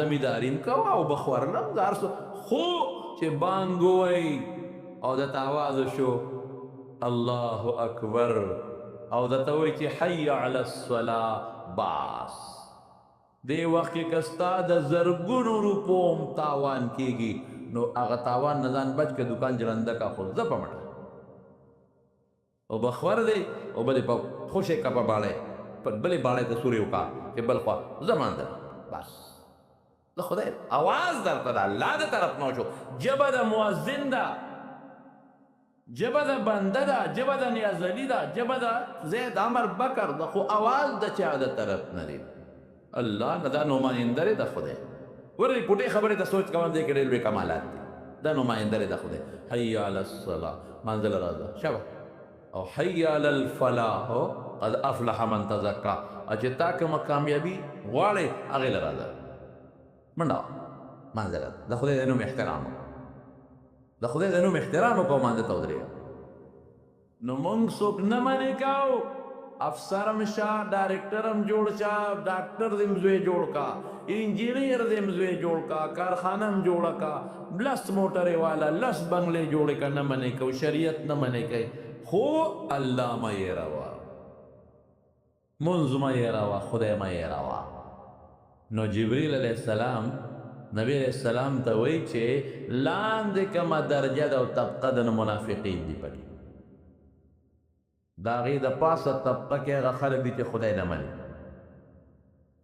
زمینداري هم کوه او بخورلم د هر څه، خو چې بانګ ووایي او درته اواز وشو الله اکبر او درته وایي چې حي علی الصلاة، بس دې وخت کې که ستا د زرګونو روپو هم تاوان کېږي نو هغه تاوان نه ځان بچ که، دوکان ژرنده که، خو ځه په مټه او بخور دی او بلې په خوشې که په باړې، په بلې باړې ته سورې وکړه چې بل خوا ځه مانده، بس د خدای اواز درته د الله د طرف نه وشو. ژبه د مؤذن ده، ژبه د بنده ده، ژبه د نیازلی ده، ژبه د زید عمر بکر ده، خو اواز د چا د طرف نه دی؟ الله نه. دا نماینده دی د خدای. ګورې پوټې خبرې ته سوچ کوم، دې کې ډېر لوی کمالات دي. دا نماینده دی د خدای. حي علی الصلاة، منزل راځه شبه، او حي علی الفلاح، قد افلح من تزکا، چې تا کومه کامیابي غواړې هغې له راځه، منډه منزل. د خدای د نوم احترام وکړه، د خدای د نوم احترام وکړه، مانځه ته ودرېږه. نو مونږ څوک نه منې کوو، افسرم شه، ډایرکټرم جوړ شه، ډاکټر دې زوی جوړ کا، انجینیر دې زوی جوړ کا، کارخانه هم جوړه کا، لس موټرې والا لس بنگلې جوړې کا، نه منې کو، شریعت نه منې کوي، خو الله مه یېروه، مونځ مه یېروه، خدای مه یېروه. نو جبریل علیه السلام نبی علیه السلام ته وایي چې لاندې کومه درجه ده او طبقه ده، نو منافقین دي پکې. د هغې د پاسه طبقه کې هغه خلک دي چې خدای نه مني.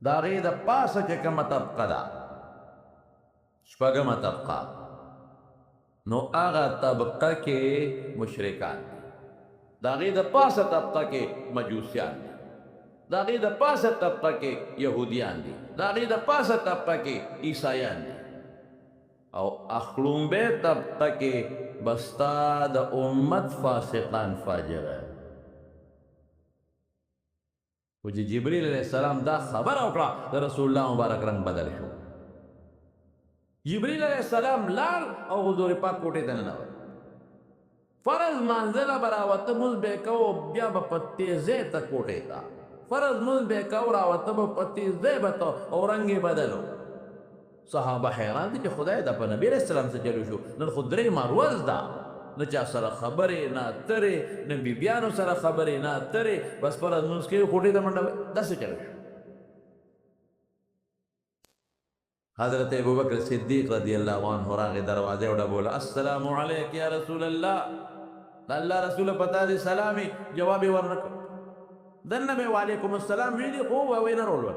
د هغې د پاسه چې کومه طبقه ده، شپږمه طبقه، نو هغه طبقه کې مشرکان دي. د هغې د پاسه طبقه کې مجوسیان دي. د هغې د پاسه طبقه کې یهودیان دي. د هغې د پاسه طبقه کې عیسایان دي. او اخلومبه طبقه کې بستا د امت فاسقان فاجران. خو چې جبرئیل علیه السلام دا خبره وکړه، د رسول الله مبارک رنګ بدل شو. جبرئیل علیه السلام لاړ او حضور پاک کوټې ته ننوت. فرض مانځله به راوته، مونځ به یې کوو، بیا به په تېزۍ ته کوټې ته. فرض مونځ به یې کوو، راوته به په تېزۍ به ته، او رنګ یې بدلو. صحابه حیران دي چې خدای دا په نبي علیه السلام څه چلو شو، نن خو درېیمه ورځ ده، نه چا سره خبرې نه اترې، نه بیبیانو سره خبرې نه اترې، بس فرض لمونځ کوي کوټې ته منډه وهي، دا څه چلو شو؟ حضرت ابوبکر صدیق رضی الله عنه راغی، دروازه وډبوله، السلام علیک یا رسول الله. د الله رسول په تا دې سلامي. جواب یې ورنه کړ. دننه به وعلیکم السلام ویلي خو ویې نه رولول.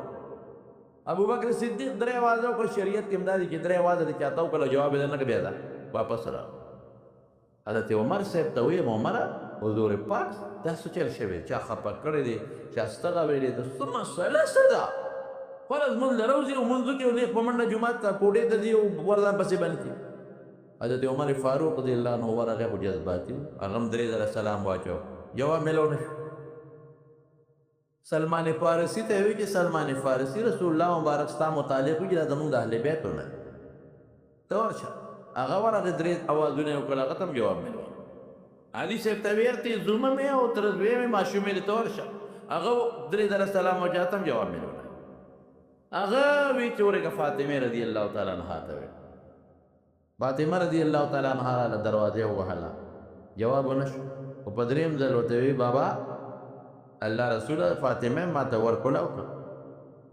ابوبکر صدیق درې اوازه وکړه. شریعت کې هم دا دي چې درې اوازه دې چاته وکړه، جواب یې درنه کړ، بیا ده واپس راغی. حضرت عمر صاحب ته ویم، عمره حضور پاک دا څه چل شوی، چا خفه کړی دی، چا ستغه ویلې ده، څه مسله څه ده؟ فرض مونځ له راوځي او مونځ وکړي او نېغ په منډه جومات ته کوټې ته ځي او ورځان پسې بند کړي. حضرت عمر فاروق رضی الله عنه ورغی، خو جذباتي و، هغه هم درې ځله سلام واچو، جواب میلاو نه شو. سلمان فارسی ته وی چې سلمان فارسی رسول الله مبارک ستا متعلق وي چې دا زموږ د اهل بیتو نه ته ورشه. هغه ورغی، درې اوازونه یې وکړل، هغه ته هم جواب میلاو. علي صاحب ته ویرتې زومه مې او تر زوی مې ماشومې دې ته ورشه، هغه درې ځله سلام واچو، هغه ته هم جواب میلاو. هغه وی چې ورګه فاطمه رضی الله تعالی عنها ته وی. فاطمه رضی الله تعالی عنها له دروازې ووهله، جواب ونه شو. خو په دریم ځل ورته وی بابا الله رسول فاطمه ما ته ور کولاو کړه،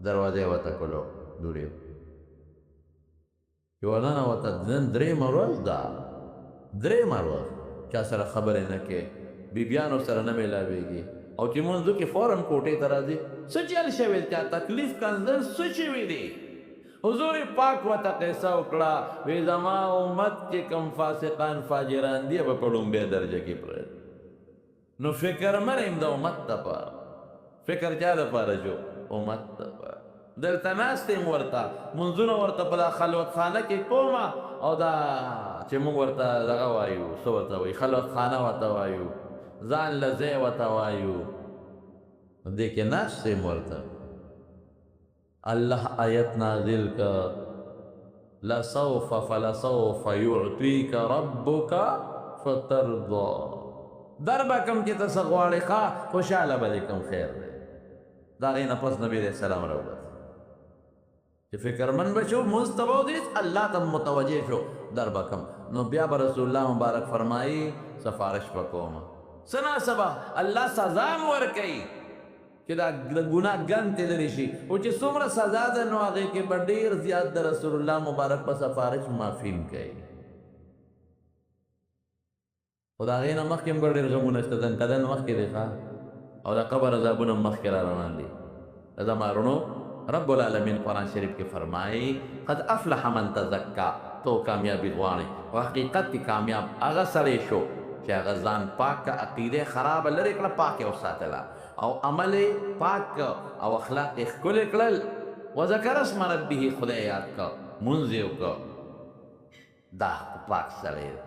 دروازه ورته کولو دورې چې ورننوته. نن درېیمه ورځ ده، درېیمه ورځ چا سره خبرې نه کوې، بیبیانو سره نه میلاویږي، او چې مونځ وکړي فوراً کوټې ته راځي. څه چل شوی؟ چا تکلیف کنځل څه شوي دي؟ حضور پاک ورته قصه وکړه، وی زما امت کې کوم فاسقان فاجران دي به په لومبۍ درجه کې پرېږدي. نو فکر مه یم د امت دپاره، فکر چا دپاره جو؟ امت دپاره. دلته ناست یم ورته مونځونه ورته په دا خلوتخانه کې کومه، او دا چې موږ ورته دغه وایو، څه ورته وایي، خلوتخانه ورته وایو، ځان له ځای ورته وایو، دې کې ناست یم ورته. الله آیت نازل که، لسوف فلسوف يعطيك ربك فترضى. در به کم چې ته څه غواړې، ښه خوشحاله به دې کم، خیر دی. د هغې نه پس نبي علیه السلام راووت چې فکرمن به شو، مونځ ته به ودرېد، الله ته متوجه شو، در به کم. نو بیا به رسول الله مبارک فرمایي سفارش به کوم، څه نا څه به الله سزا هم ورکوي چې دا د ګناه ګند ترې لرې شي، خو چې څومره سزا ده نو هغې کې به ډېر زیات د رسول الله مبارک په سفارش معافي هم کوي. خو د هغې نه مخکې هم ګوره ډېر غمونه شته، ځنکدن مخکې دی ښه، او د قبر عذابونه هم مخکې را روان دي. زما وروڼو، رب العالمین قرآن شریف کې فرمایي قد افلح من تزکا، تو کامیابي غواړې، خو حقیقت کې کامیاب هغه سړی شو چې هغه ځان پاک کړه، عقیده خرابه لرې کړه، پاک یې وساتله، او عمل یې پاک کړ، او اخلاق یې ښکلي کړل، وذکر اسم ربه، خدای یاد کړ، مونځ یې وکړ، دا پاک سړی دی.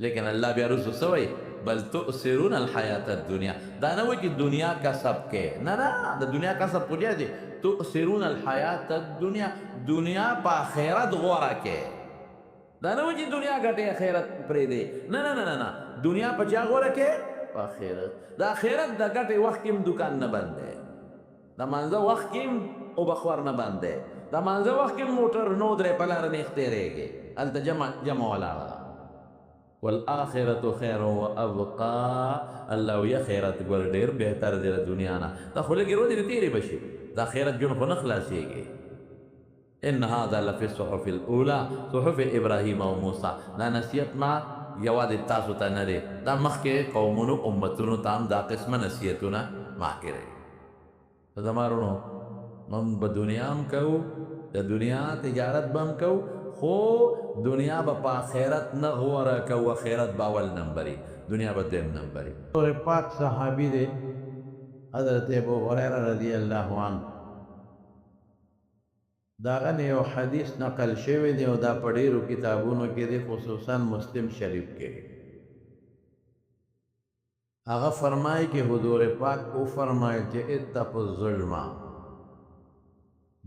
لیکن الله بیا وروسته څه وایي؟ بل تؤثرون الحیات الدنیا. دا نه وایي چې دنیا کسب کې، نه نه، د دنیا کسب خو جایز دی. تؤثرون الحیات الدنیا، دنیا په آخرت غوره کې. دا نه وایي چې دنیا ګټې آخرت پرېږدې، نه نه نه نه نه، دنیا په چا غوره کې؟ په آخرت. د آخرت د ګټې وخت کې هم دوکان نه بند دی، د مانځه وخت کې هم اوبخور نه بند دی، د مانځه وخت کې هم موټر نو درې په لاره نیغ تېرېږي، هلته جمع ولاړه ده. والآخرة خیر و ابقا، الله وایي آخرت ګور ډېر بهتر دی د دنیا نه، دا خو لږې ورځې دې تېرې به شي، د آخرت ژوند خو نه خلاصېږي. ان هذا لفي الصحف الاولى صحف ابراهیم او موسی. دا نصیحت ما یوازې تاسو ته نه دی، دا مخکې قومونو امتونو ته هم دا قسمه نصیحتونه ما کړی. زما وروڼو، موږ به دنیا هم کوو، د دنیا تجارت به هم کوو، خو دنیا به په آخرت نه غوره کوو، آخرت به اول نمبري، دنیا به دویم نمبري. پاک صحابي دی حضرت ابو هریره رضی الله عنه، د هغه نه یو حدیث نقل شوی دی او دا په ډېرو کتابونو کې دی، خصوصا مسلم شریف کې. هغه فرمایي چې حضور پاک وفرمایل چې اتقوا الظلم،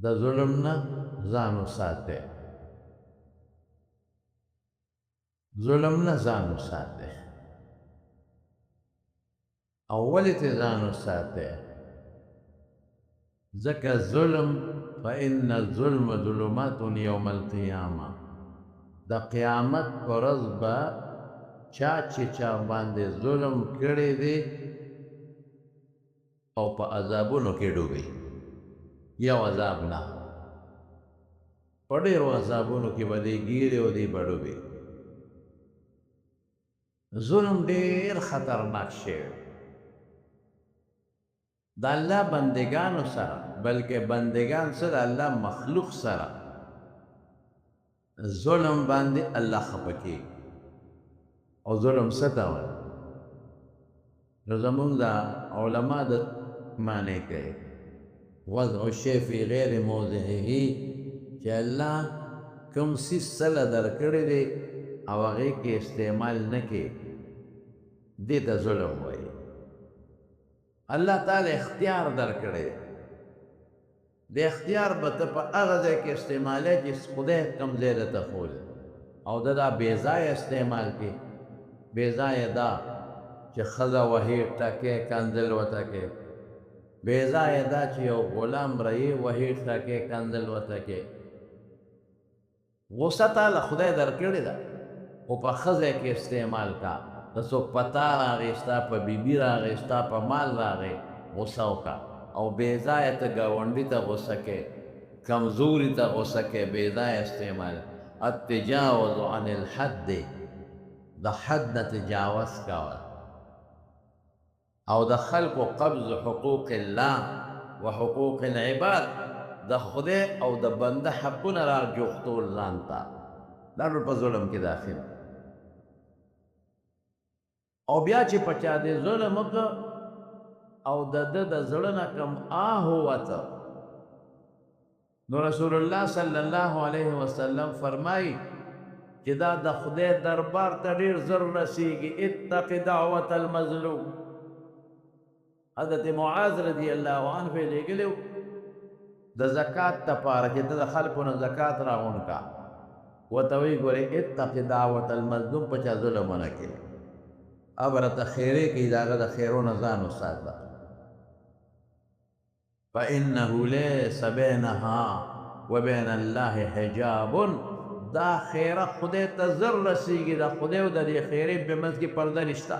د ظلم نه ځان وساتئ، ظلم نه ځان وساتئ. او ولې ترې ځان وساتئ؟ ځکه ظلم، فإن الظلم ظلمات یوم القیامة، د قیامت پر ورځ به چا چې چا باندې ظلم کړی دی او په عذابونو کې ډوبي، یو عذاب نه، په ډېرو عذابونو کې به دی ګیرې او دی به ډوبي. ظلم ډېر خطرناک شی دی د الله بندگانو سره، بلکې بندگان څه د الله مخلوق سره ظلم باندې الله خفه کېږي. او ظلم څه ته وایي؟ نو زمونږ د علما د معنی کوي وضع الشی فی غیر موضعه، چې الله کوم څیز څه درکړی دی او هغې کې استعمال نه کړي، دې ته ظلم وایي. الله تعالی اختیار درکړی دی، د اختیار به ته په هغه ځای کې استعمالوې چې خدای کوم ځای درته ښوولی، او ده دا بې ځایه استعمال کړي. بې ځایه دا چې ښځه وهې، ټکې، کنځل ورته کوې. بې ځایه دا چې یو غلام رایې وهې، ټکې، کنځل ورته کوې. غوسه تا له خدای درکړې ده، خو په ښه ځای کې استعمال کا. که څوک په تا راغی، ستا په بیبي راغی، ستا په مال راغی، غوسه وکړه. او بې ځایه ته ګاونډي ته غوسه کوې، کمزوري ته غوسه کوې، بې ځایه استعمال. التجاوز عن الحد، د حد نه تجاوز کوه، او د خلقو قبض حقوق الله وحقوق العباد، د خدای او د بنده حقونه را جوختول ځان ته، دا ټول په ظلم کې داخل. او بیا چې په چا دې ظلم وکړ او د ده د زړه نه کوم آه ووته، نو رسول الله صلی الله علیه وسلم فرمایي چې دا د خدای دربار ته ډېر زر رسېږي. اتق دعوة المظلوم. حضرت معاذ رضی الله عنه یې لېږلی و د زکات دپاره چې ته د خلکو نه زکات راغونډ کړه. ورته وایي ګورې اتق دعوة المظلوم، په چا ظلم ونه کړې، هغه راته خیرې کوي، د هغه د خیرو نه ځان وساته. فإنه ليس بينها وبين الله حجاب. دا خیره خدای ته زر رسېږي، د خدای او د دې خیرې په منځ کې پرده نشته.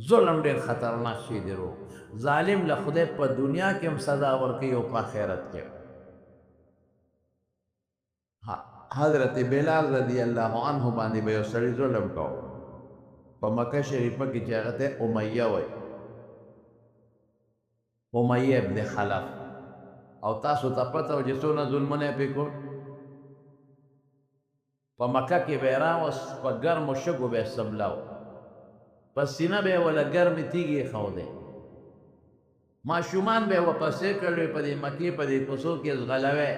ظلم ډېر خطرناک شی دی رو. ظالم له خدای په دنیا کې هم سزا ورکوي او په آخرت کې. حضرت بلال رضی الله عنه باندې به یو سړي ظلم کاوه په مکه شریفه کې چې هغه ته امیه وایي، امیه ابن خلف. او تاسو ته پته وه چې څونه ظلمونه یې پرې کول. په مکه کې به یې راوست، په ګرمو شګو به یې څملاوه، په سینه به یې وله ګرمې تیږې ایښودې، ماشومان به یې ورپسې کړل، په دې مکې په دې کوڅو کې ځغلوی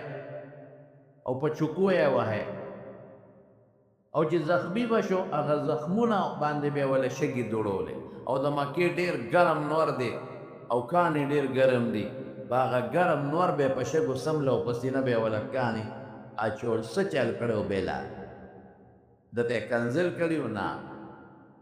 او په چوکو یې وهی، او چې زخمي به شو هغه زخمونه باندې به یې وله شګې دوړولې. او د مکې ډېر ګرم نور دی او کاڼي ډېر ګرم دي، په هغه ګرم نور به یې په شګو څمله او په سینه به یې وله کاڼي اچول. څه چل کړی و بلال؟ ده ته یې کنځل کړي وو؟ نه.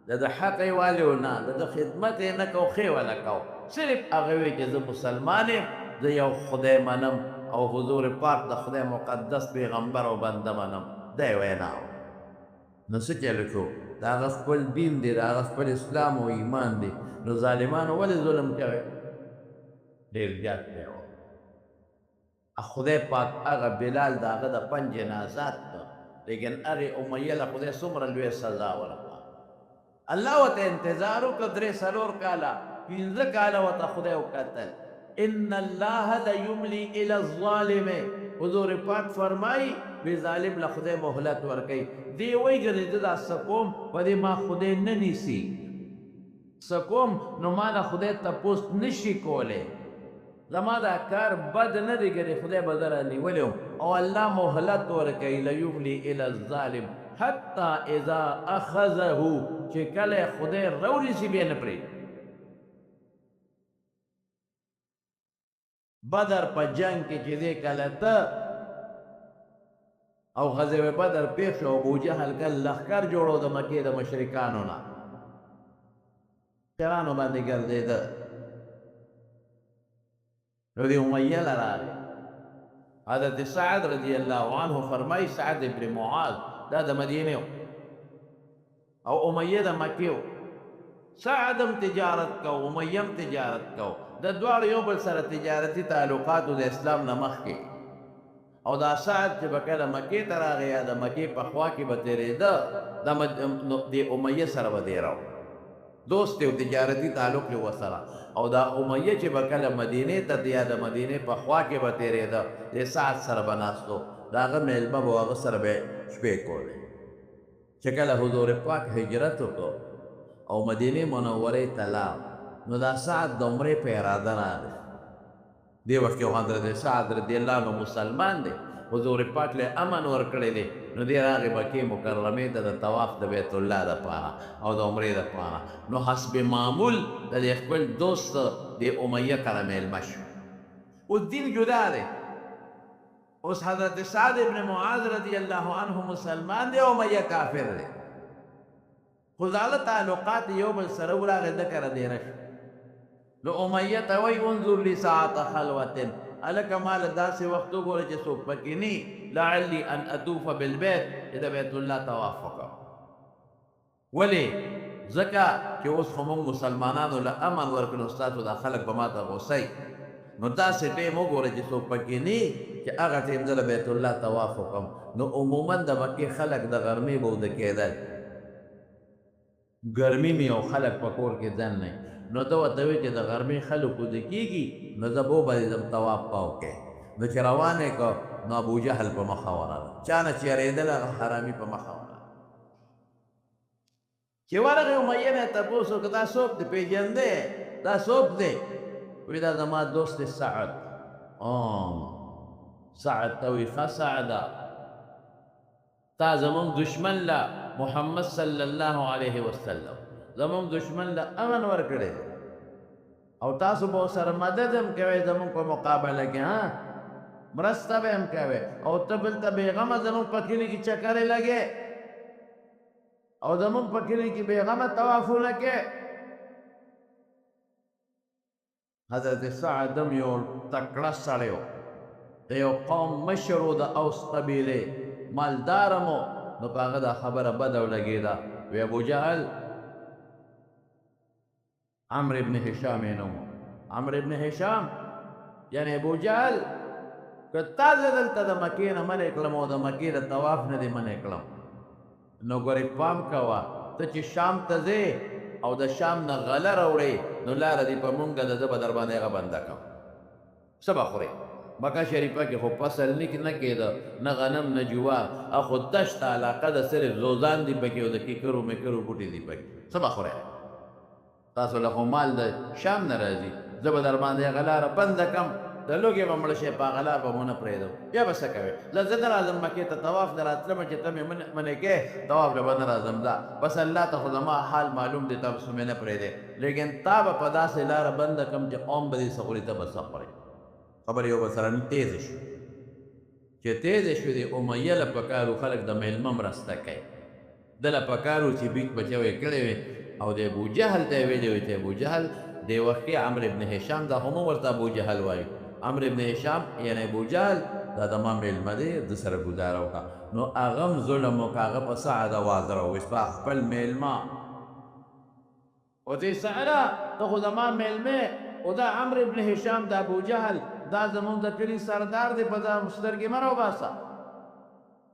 د ده حق یې والي و؟ نه. د ده خدمت یې نه کو، ښې وله کو. صرف هغه وی چې زه مسلمان یم، زه یو خدای منم او حضور پاک د خدای مقدس پیغمبر او بنده منم، دا یې وینا وه. نو څه چل شو؟ د هغه خپل دین دی، د هغه خپل اسلام او ایمان دی، نو ظالمانو ولې ظلم کوي؟ ډېر زیات دی. خدای پاک هغه بلال د هغه د پنجې نه آزاد کړ، لیکن هغې امیه له خدای څومره لویه سزا ورکړه. الله ورته انتظار وکړ، درې څلور کاله پنځه کاله ورته خدای وکتل. ان الله لیملی الی الظالم. حضور پاک فرمایي وی ظالم له خدای مهلت ورکوي. دی وایي ګنې زه دا څه کوم، په دې ما خدای نه نیسي، څه کوم نو ما له خدای تپوس نشي کولی، زما دا کار بد نه دی، ګنې خدای به زه رانیولی وم. او الله مهلت ورکوي، لیملی الی الظالم حتی اذا اخذه، چې کله خدای راونیسي بیا نه پرېږدي. بدر په جنگ کې چې دی کله ته او غزوه بدر پېښ شو، ابو جهل کله لښکر جوړو د مکې د مشرکانو نه، مشرانو باندې ګرځېده. نو دې امیه له راغی. حضرت سعد رضی الله عنه فرمایي، سعد ابن معاذ دا د مدینې و او امیه د مکې و. سعد هم تجارت کو، امیه هم تجارت کو، د دواړو یو بل سره تجارتي تعلقاتو د اسلام نه مخکې. او دا سعد چې به کله مکې ته راغی یا د مکې په خوا کې به تېرېده، د امیه سره به دېره و، دوست دی او تجارتي تعلق یې ورسره. او دا امیه چې به کله مدینې ته ته یا د مدینې په خوا کې به تېرېده، د سعد سره به ناست و، د هغه مېلمه به هغه سره به شپې کولې. چې کله حضور پاک هجرت وکړو او مدینې منورې ته لاړ، نو دا سعد د عمرې په اراده راغی. دې وخت کې حضرت سعد رضی الله عنه مسلمان دی، حضور پاک له امن ورکړی دی، نو دی راغی مکې مکرمې ته د طواف د بیت الله دپاره او د عمرې دپاره. نو حسب معمول د دې خپل دوست د امیه کره مېلمه شو. اوس دین جدا دی، اوس حضرت سعد ابن معاذ رضی الله عنه مسلمان دی او امیه کافر دی، خو زاړه تعلقات یو بل سره وراغی، ده کره دېره شو. نو امیه ته وایي انظر لي ساعة خلوة، هلکه ما له داسې وخت وګوره چې څوک پکې نه، لعلي ان اطوف بالبیت، چې د بیت الله طواف وکړم. ولې؟ ځکه چې اوس خو موږ مسلمانانو له امن ورکړو، نو ستاسو دا خلک به ما ته غوسه وي، نو داسې ټایم وګوره چې څوک پکې نه، چې هغه ټایم زه له بیت الله طواف وکړم. نو عموماً د مکې خلک د غرمې به وده کېدل، ګرمي مې او خلک په کور کې دننه، نو ده ورته وویل چې د غرمې خلک وده کېږي، نو زه به وباندې ځم طواف به وکړې. نو چې روان یې کړ، نو ابو جهل په مخه ورغی، چا نه چې یارېدل هغه حرامي په مخه ورغی. چې ورغی امیه نه یې تپوس وکړ، دا څوک دی پېژندی؟ دا څوک دی؟ وایي دا زما دوست دی سعد. سعد ته وایي ښه سعده، تا زمونږ دشمن له محمد صلی الله علیه وسلم زمونږ دشمن له امن ورکړی دی او تاسو به سره مدد هم کوئ زمونږ په مقابله کې، ها مرسته به هم کوئ، او ته بل ته بېغمه زمونږ په کلي کې چکرې لګې او زمونږ په کلي کې بېغمه طوافونه کوې. حضرت سعد هم یو تکړه سړی و، د یو قوم مشر و، د اوس قبیلې، مالدار هم و. نو په هغه دا خبره بده ولګېده. وی ابو جهل، عمرو ابن هشام یې نوم و، عمرو ابن هشام یعنې ابو جهل، که تا زه دلته د مکې نه منع کړم او د مکې د طواف نه دې منع کړم، نو ګورې پام کوه، ته چې شام ته ځې او د شام نه غله راوړې، نو لاره دې په مونږ ده، زه به در باندې هغه بنده کړم. څه به خورې؟ مکه شریفه کې خو فصل نه کېده، نه غنم نه جوار، خو دشته علاقه ده، صرف زوزان دي پکې او د کیکرو میکرو بوټي دي پکې. څه به خورې؟ تاسو له خو مال د شام نه راځي، زه به در باندې هغه لاره بنده کړم، د لوږې به مړه شې، په هغه لار به مو نه پرېږدم. بیا به څه کوې؟ زه نه راځم مکې ته، طواف له راتلم چې ته مې منې کې، طواف له به نه راځم. دا بس الله ته خو زما حال معلوم دی، تاسو مې نه پرېږدې، لیکن تا به په داسې لاره بنده کړم چې قوم به دې څه خوري، ته به څه خورې. خبرې یو به سره تېزې شوې، چې تېزې شوې دې امیه له پکار و خلک د مېلمه مرسته کوي، ده له پکار و چې بیچ بچو یې کړی وي، او د ابو جهل ته یې ویلی وي چې ابو جهل دې وخت کې عمرو ابن هشام، دا خو مو ورته ابو جهل وایو، عمرو ابن هشام یعنې ابو جهل دا د ما مېلمه دی، ده سره ګزاره وکړه. نو هغه هم ظلم وکړه، هغه په سعد اواز راوویست، په خپل مېلمه او دې سعده ته خو زما مېلمه، او دا عمرو ابن هشام د ابو جهل دا زمونږ د کلي سردار دی، په دا سترګې مه راوباسه،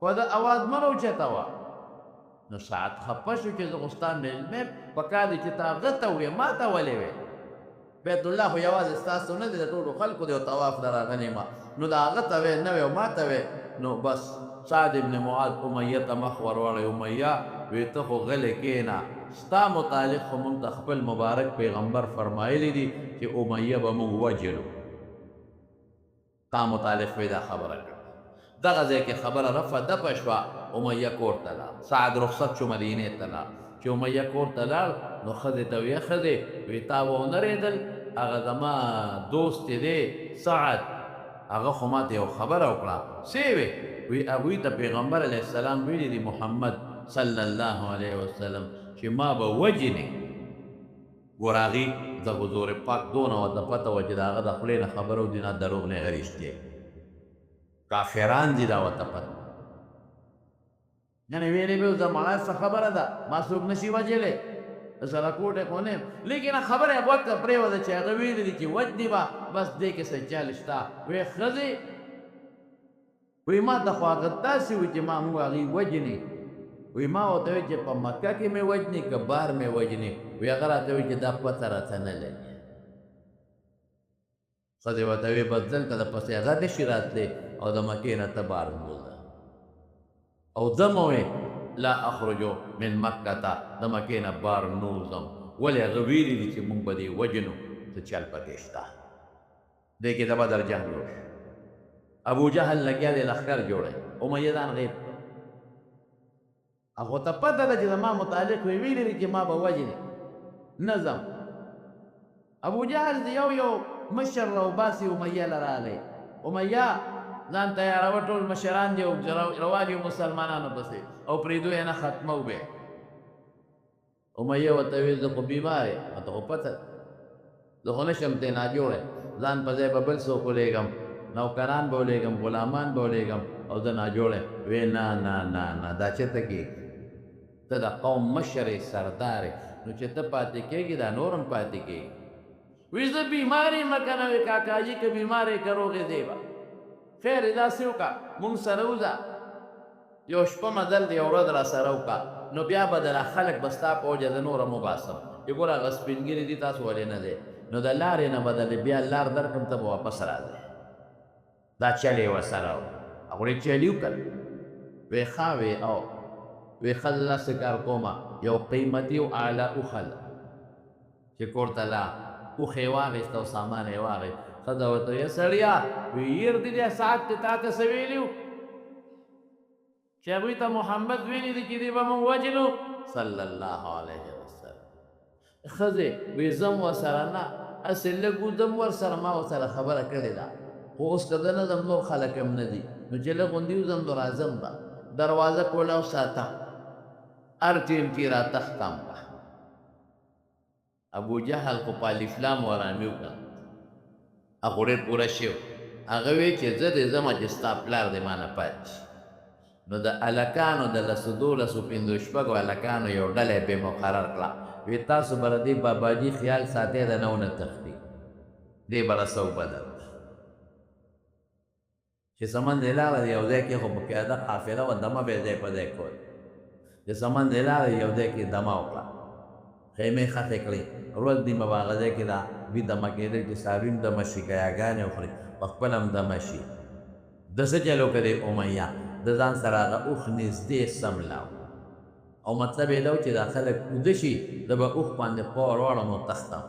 په دا اواز مه راوچتوه. نو سعد خفه شو چې زه خو ستا مېلمه یم، پکار دی چې ته هغه ته ووایې، ما ته ولې وې؟ بیت الله خو یوازې ستاسو نه دی، د ټولو خلکو دی، او طواف له راغلی ما، نو د هغه ته وې نه وې او ما ته وې. نو بس سعد ابن معاذ امیه ته مخ ورواړی، امیه وی ته خو غلی کښېنه، ستا متعلق خو مونږ ته خپل مبارک پیغمبر فرمایلی دي چې امیه به مونږ وجلو، تا متعلق وی دا خبره کړه. دغه ځای کې خبره رفع دفع شوه، امیه کور ته لاړ، سعد رخصت شو مدینې ته لاړ. چې امیه کور ته لاړ نو ښځې ته ویې، ښځې وی تا به ونه رېدل، هغه زما دوست دی سعد، هغه خو ما ته یو خبره وکړه. څه یې وې؟ وی هغوی ته پیغمبر علیه السلام ویلي دي محمد صلی الله علیه وسلم چې ما به وجنې. ګوره هغوی د حضور پاک دونه ورته پته وه چې د هغه د خولې نه خبره وځي، نه دروغ نه رښتیا، کافران دي، دا ورته پته. یعنې ویلې به زما څه خبره ده، ما څوک نه شي وژلی، سره کوټه خو نه یم، لیکن خبره یې غوږ ته پرېوته چې هغه ویلي دي چې وژني به، بس دې کې څه چل شته. وی ښځې وی ما ته خو هغه داسې وي چې ما موږ هغوی وژني. وی ما ورته وویل چې په مکه کې مې وژني که بار مې وژني؟ وی هغه راته وویل چې دا پته راته نه لګي. ښځې ورته وویل بس دلته د پسې هغه نه شي راتلی او د مکې نه ته بار بوځه. او ځه مو وې لا اخرجو من مکه ته، د مکې نه بار نه وځم، ولې هغه ویلي دي چې موږ به دې وژنو، څه چل پکې شته. دې کې د بدر جنګ وشو، ابو جهل لګیا دی لښکر جوړوي، امیه ځان غیب کړ. هغو ته پته ده چې زما متعلق یې ویلي دي چې ما به وژني، نه ځم. ابو جهل د یو یو مشر راوباسي، امیه له راغی. امیه ځان تیاروه، ټول مشران دي او روان یو مسلمانانو پسې او پرېدو یې نه ختمو به. امیه ورته وویل زه خو بیمار یم، ما ته خو پته ده، زه خو نه شم ترې ناجوړ یم، ځان په ځای به بل څوک ولېږم، نوکران به ولېږم، غلامان به ولېږم او زه ناجوړ یم. وی نه نه نه نه، دا چېرته کېږي؟ ته د قوم مشر یې، سردار یې، نو چې ته پاتې کېږي دا نور هم پاتې کېږي. وی زه بیمار یم که نه؟ وی کاکاجي که بیمار یې که روغ یې دی به خیر یې، داسې وکړه مونږ سره وځه، یو شپه مزل دی، یو ورځ را سره وکړه، نو بیا به د خلک به ستا په وجه زه نور هم وباسم چې ګوره هغه سپین ږیري دي، تاسو ولې نه ځئ؟ نو د لارې نه به د بیا لار درکړم، ته به واپس راځې. دا چل یې ورسره و، هغوی چل یې وکړ. وی ښه، وی او وی ښه، زه داسې کار کومه، یو قیمتي او اعلی اوښه ده چې کور ته لاړ، اوښ یې واخیست او سامان یې واخیست. ښځه ورته وویل سړیه، وی هېر دي دی ساعت دی تا ته څه ویلي وو چې هغوی ته محمد ویلي دي چې دی به موږ وژنو صلی الله علیه وسلم. ښځې وی ځم ورسره نه، هسې لږ وځم ورسره، ما ورسره خبره کړې ده، خو اوس که زه نه ځم نور خلک هم نه دي، نو چې لږ غوندې وځم نو راځم به. دروازه کولاو ساته، هر ټیم کې راتښتم به. ابو جهل خو په الف لام ورامي وکړه، هغه ډېر پوره شی و. هغه وی چې زه دې ځم چې ستا پلار دې ما نه پاتې شي. نو د هلکانو د لسو دولسو پنځو شپږو هلکانو یو ډله یې پرې مقرر کړه، وی تاسو به د دې باباجي خیال ساتئ، د نه ونه تښتي، دې به رسو بدل چې سمن دی لاړه یو ځای کې خو په پیاده قافله وه، دمه به یې ځای په ځای کول. چې سمن دی لاړه یو ځای کې دمه وکړه، خیمې ښخې کړې، ورځ نیمه به هغه ځای کې دا دوی دمه کېدل چې څاروي هم دمه شي، ګیاګانې وخوري، په خپله هم دمه شي. ده څه چل وکړ دی امیه د ځان سره هغه اوښ نږدې څملاو، او مطلب یې دا و چې دا خلک اوده شي، زه به اوښ باندې پښه ور واړوم او تښتم.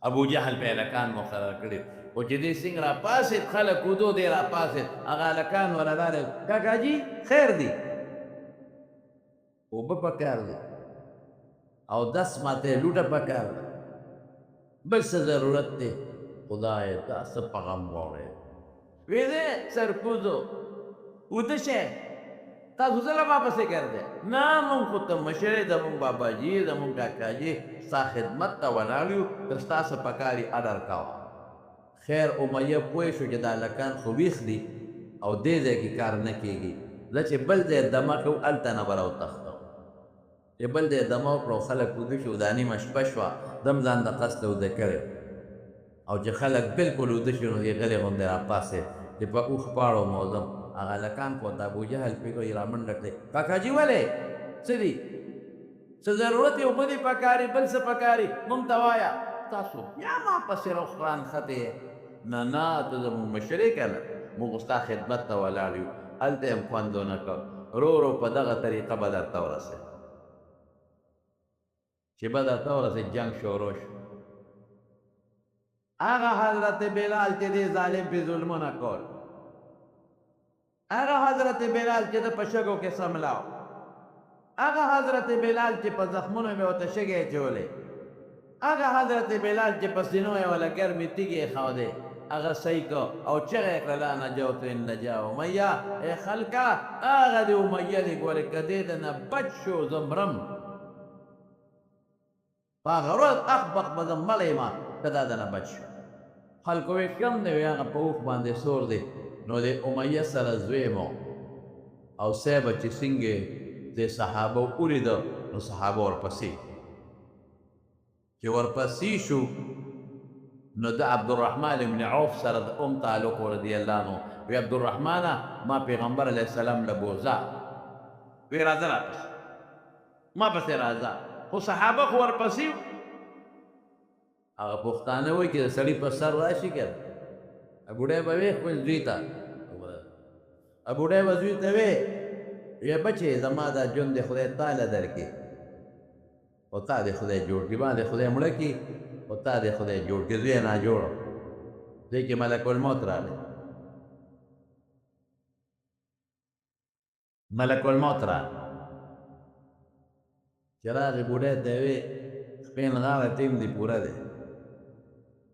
ابو جهل په هلکان مقرر کړي، خو چې دی څنګه راپاڅېد، خلک اوده، دی راپاڅېد، هغه هلکان ورله راغلل، کاکاجي خیر دی، اوبه پکار دي او دس ماته لوټه پکار ده، بل څه ضرورت دی؟ خدای دا څه په غم واورېد. وی دی سرکوزو اوده شئ، تاسو ځله ما پسې ګرځئ؟ نه، موږ خو ته مشر یې، زموږ باباجي یې، زموږ کاکاجي، ستا خدمت ته ولاړ یو، که ستا څه پکار وي اډر کوه. خیر امیه پوه شو چې دا هلکان خو ویښ دي او دې ځای کې کار نه کېږي، زه چې بل ځای دمه کوو هلته نه به راوتښتو. چې بل ځای دمه وکړو خلک ویده شو، دا نیمه شپه شوه، ده هم ځان د قصده ویده کړی او چې خلک بالکل ویده شو نو دی غلی غوندې راپاڅېد چې په اوښ پاړو موزم. هغه هلکان خو ورته ابو جهل پرې کړو، یې رامنډه کړې، کاکاجي ولې څه دي، څه ضرورت یې، اوبه دې پکاري، بل څه پکاري، موږ ته وایه. تاسو بیا ما پسې رانښتې؟ نه نه، ته زموږ مشر یې که نه، موږ خو ستا خدمت ته ولاړ یو. هلته یې هم خوند ونه کړ. رو رو په دغه طریقه بدر ته ورسېد. چې بدر ته ورسېد جنګ شروع شو. هغه حضرت بلال چې دې ظالم پې ظلمونه کول، هغه حضرت بلال چې ده په شګو کې څملاو، هغه حضرت بلال چې په زخمونو مې ورته شګې اچولې، هغه حضرت بلال چې په سینو یې وله ګرمې تیږې ایښودې، هغه صحیح کړ او چغه یې کړه، لا نجوت ان نجا امیه. ای خلکه، هغه دې امیه دی، ګورې که دې د نه بچ شو زه مرم، په هغه ورځ اخ بخ به زه مړی یم که دا د نه بچ شو. خلکو وی کوم دی؟ وی هغه په اوښ باندې سور دی. نو د امیه سره زوی مو او صاحب چې څنګه د صحابه ولیده، نو صحابه ورپسې چې ورپسې شو، نو د عبدالرحمن ابن عوف سره د ام تعلق رضی الله عنه. وی عبدالرحمن، ما پیغمبر علیه السلام له بوزه، وی راځه راپسې، ما پسې راځه. خو صحابه خو ورپسې. هغه پښتانه وایي چې د سړي په سر راشي که نه، بوډۍ به وی خپل زوی ته، بوډۍ به زوی ته وی، وی بچې زما دا ژوند دې خدای تاله درکړي او تا دې خدای جوړ کړي، ما دې خدای مړه کړي او تا دې خدای جوړ کړي. زوی یې ناجوړ، دې کې ملک الموت راغی، ملک الموت راغی. چې راغی بوډۍ ته یې وی سپین غاړه ټیم دې پوره دی.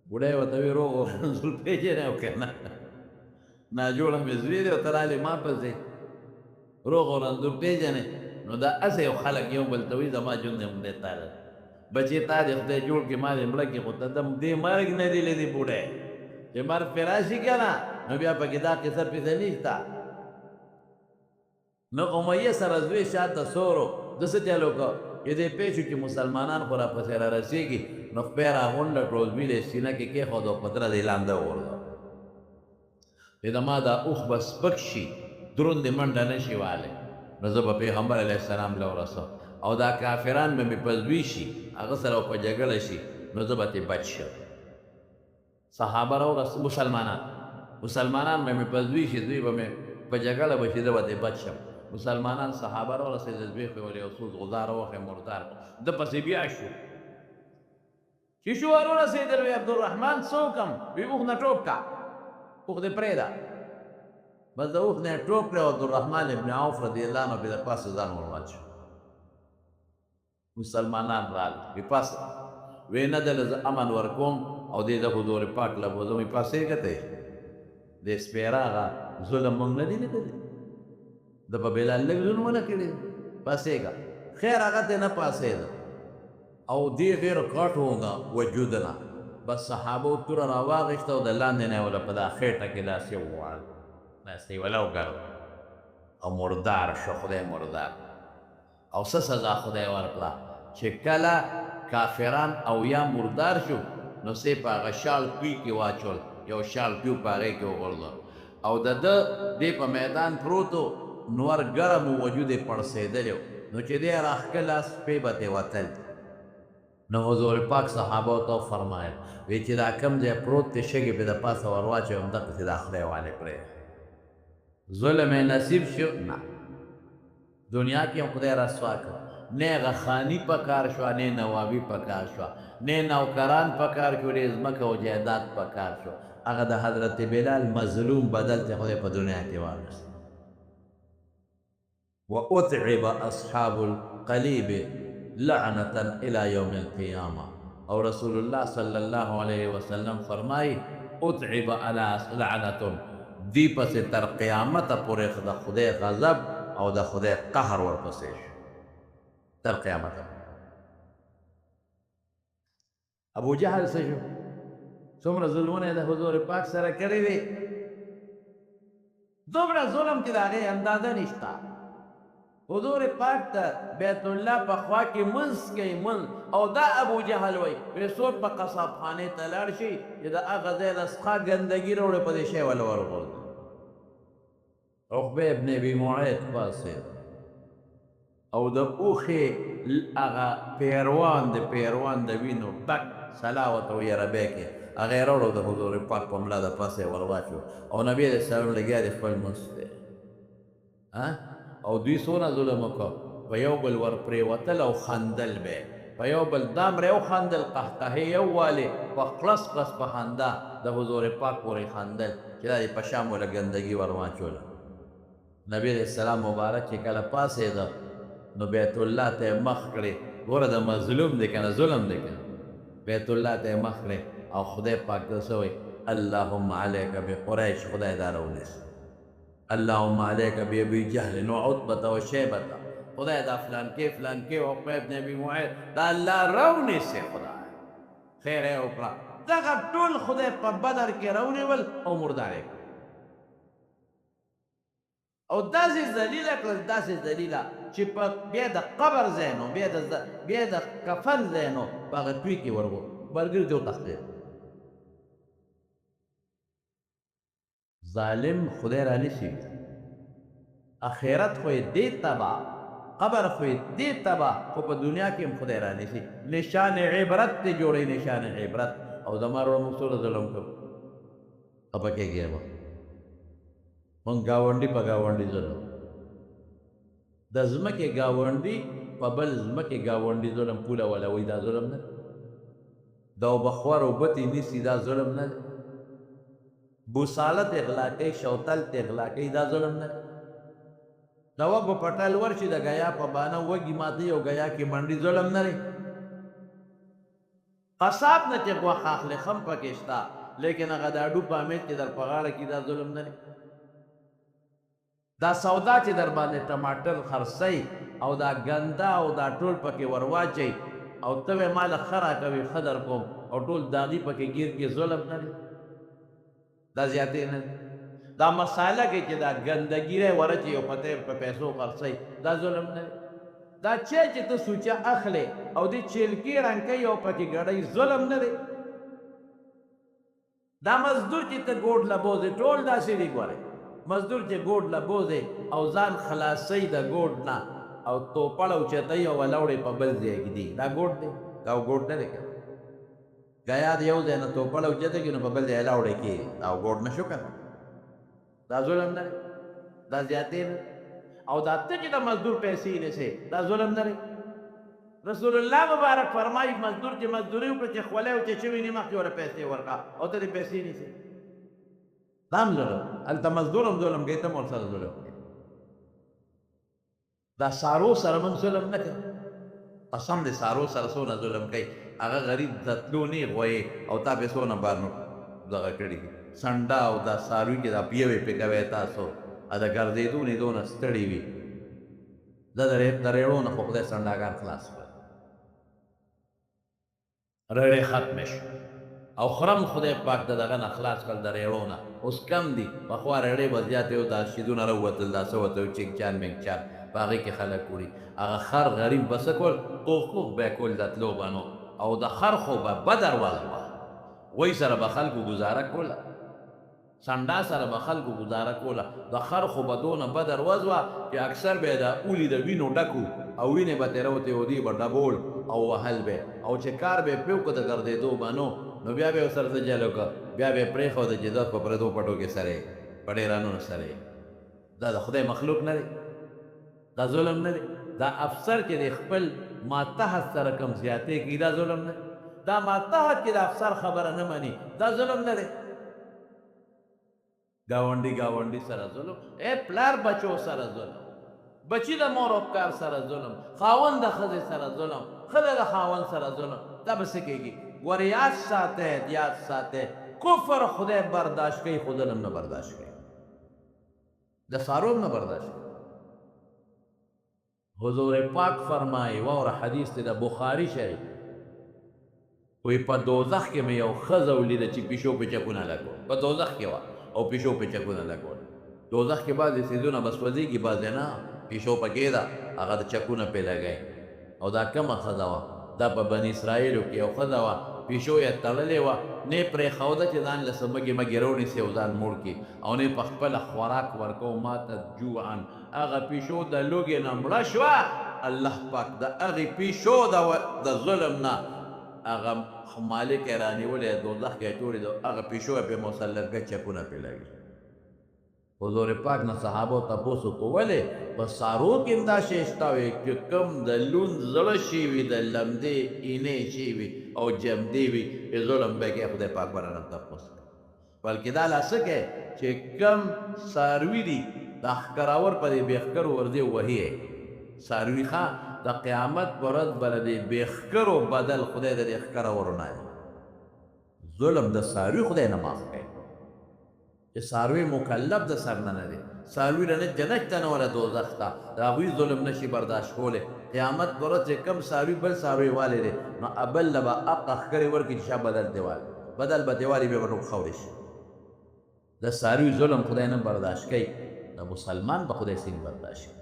بوډۍ ورته وی روغ رنځور پېژنې او که نه، ناجوړه مې زوی دی او ته راغلې ما پسې، روغ رنځور پېژنې. نو دا هسې یو خلک یو بل ته وایي زما ژوند دې خدای تاله، بچې تا دې خدای جوړ کړي، ما دې مړه کړي، خو ته د دې مرګ نه دی لیدلی بوډۍ، چې مرګ پرې راشي که نه نو بیا پکې دا قصه پیسه نشته. نو امیه سره زوی شاته سورو، ده څه چل وکړ چې دې پوه شو چې مسلمانان خو راپسې رارسېږي، نو خپه یې راغونډه کړو، زوی له یې سینه کې کېښود او په درز یې لاندې وغورځاوه. چې زما دا اوښ به سپک شي، دروند منډه نه شي والی، نو زه به پیغمبر علیه السلام له ورسوم او دا کافران به مې په زوی شي، هغه سره په جګړه شي، نو زه به ترې بچ شم. صحابه راورس، مسلمانان به مې په زوی شي، زوی به مې په جګړه به شي، زه به ترې بچ شم. مسلمانان صحابه راورسېدل، زوی خو یې ولې یو څو غزاره وخی مردار ده پسې بیا شو. چې شو ور ورسېدل، وی عبدالرحمن څه وکړم؟ وی اوښ نه ټوپ کا، اوښ دې پرېږده. بس د اوښ نه یې ټوپ کړی او عبدالرحمن ابن عوف رضی الله عنه پرې د پاسه ځان ور واچو. مسلمانان راغلل، وی پاسه، وی نه دله زه امن ورکوم او دې د حضور پاک له بوځم. وی پاسېږه ته، دې سپېره هغه ظلم مونږ نه دی لیدلی، ده په بلال لږ ظلمونه کړي، پاسېږه. خیر هغه ته نه پاسېده او دې ډېر غټ و د وجود نه، بس صحابو توره راواخیسته او د لاندې نه یې وله په دا خېټه کې داسې ووهل، داسې یې وله وګرځول او مردار شو. خدای مردار او څه سزا خدای ورکړه چې کله کافران او یا مردار شو نو څه په هغه شاړ کوی کې واچول، یو شاړ کوی په هغې کې وغورځول او د ده دی په میدان پروت و، نور ګرم و، وجود یې پړسېدلی و، نو چې دی راښکه لاس پې به ترې وتل. نو حضور پاک صحابه ته وفرمایل، وی چې دا کوم ځای پروت دی شګې پې د پاسه ور واچوئ، همدغسې دا خدای والې پرېږدئ. ظلم یې نصیب شو نه، دنیا کې هم خدای رسوا کړ، نه هغه خاني په کار شوه، نه نوابي په کار شوه، نه نوکران په کار شو، نه ځمکه او جایداد په کار شو. هغه د حضرت بلال مظلوم بدل ته خدای په دنیا کې واخیست. واتعب اصحاب القلیب لعنة الى یوم القیامة. او رسول الله صلی الله علیه وسلم فرمایي اتعب علی لعنة، دی پسې تر قیامته پورې د خدای غضب او د خدای قهر ورپسې شو تر قیامته. ابو جهل څه شو؟ څومره ظلمونه یې د حضور پاک سره کړي وي، دومره ظلم چې د هغې اندازه نشته. حضور پاک ته بیت الله په خوا کې مونځ کوي مونځ، او دا ابو جهل وایي وی څوک به قصابخانې ته لاړ شي چې د هغه ځای نه څښاک ګندګي راوړي په دې شی وله ورغورځوي. عقبه ابن ابي معیط پاڅېد او د اوښې هغه پیروان د پیروان د وینو ډک سلا ورته وایي عربی کې، هغه یې راوړو د حضور پاک په ملا د پاسه یې ورواچو او نبي علیه السلام لګیا دی خپل لمونځ دی. او دوی څونه ظلم وکړ، په یو بل ور پرېوتل او خندل به، په یو بل دامره یې وخندل، قهقهې یې ووهلې، په خړس خړس په خندا د حضور پاک پورې خندل چې دا دې په شا مو له ګندګي ور واچوله. نبي علیه السلام مبارک چې کله پاڅېده نو بیت الله ته یې مخ کړې، ګوره د مظلوم دی که نه ظلم دی که نه، بیت الله ته یې مخ کړې او خدای پاک ته څه وایي؟ اللهم علیک بقریش، خدای دا راونیسه. اللهم علیک بابي جهل وعتبة وشیبة، خدای دا فلانکې فلانکې عقبه ابن ابي معیط دا الله راونیسې. خدای خیر یې وکړه، دغه ټول خدای په بدر کې راونیول او مردار یې کړل او داسې ذلیله کړل، داسې ذلیله چې په بیا د قبر ځای نو بیا د کفن ځای نو په هغه توی کې ورغو ملګري ته وتښتېد. ظالم خدای را نشي، اخرت خو یې دې تباه، قبر خو یې دې تباه، خو په دنیا کې هم خدای را نشي. نشان عبرت دې جوړوي، نشان عبرت. او زما وروڼه موږ څومره ظلم کوو، خفه کېږئ مه، موږ ګاونډي په ګاونډي ظلم، د ځمکې ګاونډي په بل ځمکې ګاونډي ظلم، پوله ولوي، دا ظلم نه دی. د اوبه خوار اوبه ترې نیسي، دا ظلم نه دی. بوساله ترې غلا کوي، شوتل ترې غلا کوي، دا ظلم نه دی. د وږو په ټل ورشي، د ګیا په بانه وږي ماتوي او ګیا کې منډي، ظلم نه دی. قصاب نه چې غوښه اخلي خم پکې شته، لیکن هغه د هډو په امیل چې در په غاړه کړي، دا ظلم نه دی. دا سودا چې در باندې ټماټر خرڅوي او دا ګنده او دا ټول پکې ورواچوي او ته وایې ما له ښه راکوي ښه در کوم او ټول داغي پکې ګیر کړي، ظلم نه دی؟ دا زیاتې نه دی. دا مساله کې چې دا ګندګي دی ورچې یو پته په پیسو خرڅوي، دا ظلم نه دی. دا چای چې ته سوچه اخلې او دې چیلکې رنګ کوي او پکې ګړی، ظلم نه دی. دا مزدور چې ته ګوډ له بوځې، ټول داسې دي ګورې، مزدور چې ګوډ له بوځې او ځان خلاصوي د ګوډ نه او توپړ اوچتوي او ولاوړې په بل ځای ږدي، دا ګوډ دی؟ دا ګوډ نه دی که ګیا د یو ځای نه توپړ اوچته کړي نو په بل ځای لاوړې کېږي، دا ګوډ نه شو که نه؟ دا ظلم نه دی، دا زیاتې نه. او دا ته چې د مزدور پیسې نیسې، دا ظلم نه دی. رسول الله مبارک فرمایي مزدور چې مزدوري وکړه چې خولۍ او چې شوي نیمه مخکې ورله پیسې ورکړه او ته دې پیسې نیسې، دا هم ظلم، هلته مزدور هم ظلم کوي، ته هم ورسره ظلم کوې. دا سارو سره موږ ظلم نه کوو، قسم دې سارو سره څونه ظلم کوي. هغه غریب د تلو نه غویې او تا پې څونه بار نو دغه کړي دي، سنډا او دا څاروي کې دا پیوې پې کوی تاسو، د ګرځېدو نه دونه ستړي وي. دا د رېړو نه خو خدای سنډاګان خلاص کړل، رېړې ختمې شو. او خرم خدای پاک د دغه نه خلاص کړل، د رېړو نه. اوس کم دي، پخوا رېړې به زیاتې وې، دا شیدونه راووتل، دا څه وتل، چینګچان مینګچان په هغې کې خلک وړي. هغه خر غریب به څه کول، قوق قوق به یې کول د تلو به نو، او د خر خو به بد ورځ وه، غوی سره به خلکو ګزاره کوله، سنډا سره به خلکو ګزاره کوله. د خر خو به دونه بد ورځ وه چې اکثر به یې د اولي د وینو ډکو او وینې به ترې راوتې او دوی به ډبول او وهل به، او چې کار به یې پرې وکړو د ګرځېدو به نو، نو بیا به یې ورسره څه چل وکړ، بیا به یې پرېښوده چې ځه په پردو پټو کې سرې په ډېرانونو سرې. دا د خدای مخلوق نه دی، دا ظلم نه دی. دا افسر چې د خپل ماتحت سره کوم زیاتی کوي دا ظلم نه دی، دا ماتحت چې د افسر خبره نه مني دا ظلم نه دی. ګاونډي ګاونډي سره ظلم، ای پلار بچو سره ظلم، بچی د مور او پلار سره ظلم، خاوند د ښځې سره ظلم، ښځه د خاوند سره ظلم. دا به څه کېږي؟ ګورې یاد ساته، یاد ساته، کفر خدای برداشت کوي خو ظلم نه برداشت کوي، د څاروو هم نه برداشت کوي. حضور پاک فرمایي، واوره حدیث دی د بخاري شریف، وایي په دوزخ کې مې یو ښځه ولیده چې پیشو پې چکونه لګول، په دوزخ کې وه او پیشو پې چکونه لګول. دوزخ کې بعضې څیزونه به سوځېږي بعضې نه، پیشو پکې ده هغه د چکونه پې لګوي. او دا کومه ښځه وه؟ دا په بني اسرائیلو کې یو ښځه وه، پیشو یې تړلې وه، نه یې پرېښوده چې ځان له څه مږې مږې راونیسي او ځان موړ کړي، او نه یې په خپله خوراک ورکوو. ماتت جوعا، هغه پیشو د لوږې نه مړه شوه. الله پاک د هغې پیشو د ظلم نه هغه مالک یې رانیولی، دوزخ کې اچولی، هغه پیشو یې پرې مسلط کړه، چکونه پرې لګي. حضور پاک نه صحابو تپوس وکړو، ولې په څارو کې هم دا شی شته؟ وي چې کوم د لوند زړه شی وي، د لمدې اینې شی وي او جمدې وي، چې ظلم به کوي خدای پاک به رانه تپوس کوي. بلکې دا لا څه کوي چې کوم څاروي دي د ښکراور په دې بې ښکرو ورځي وهي یې څاروي، ښه د قیامت په ورځ به له دې بې ښکرو بدل خدای د دې ښکرورو نه دی. ظلم د څاروي خدای نه معاف کوي چې څاروي مکلف د سر نه نه دی، څاروي له نه جنت ته نه وله دوزخ ته، د هغوی ظلم نه شي برداشت کولی. قیامت په ورځ چې کوم څاروي بل څاروی والی دی نو ابل له به حقه ښکرې ورکړي چې شا بدل دی والي، بدل به ترې والي، بیا به ټول خاورې شي. د څاروي ظلم خدای نه برداشت کوي، د مسلمان به خدای څنګه برداشت کوي؟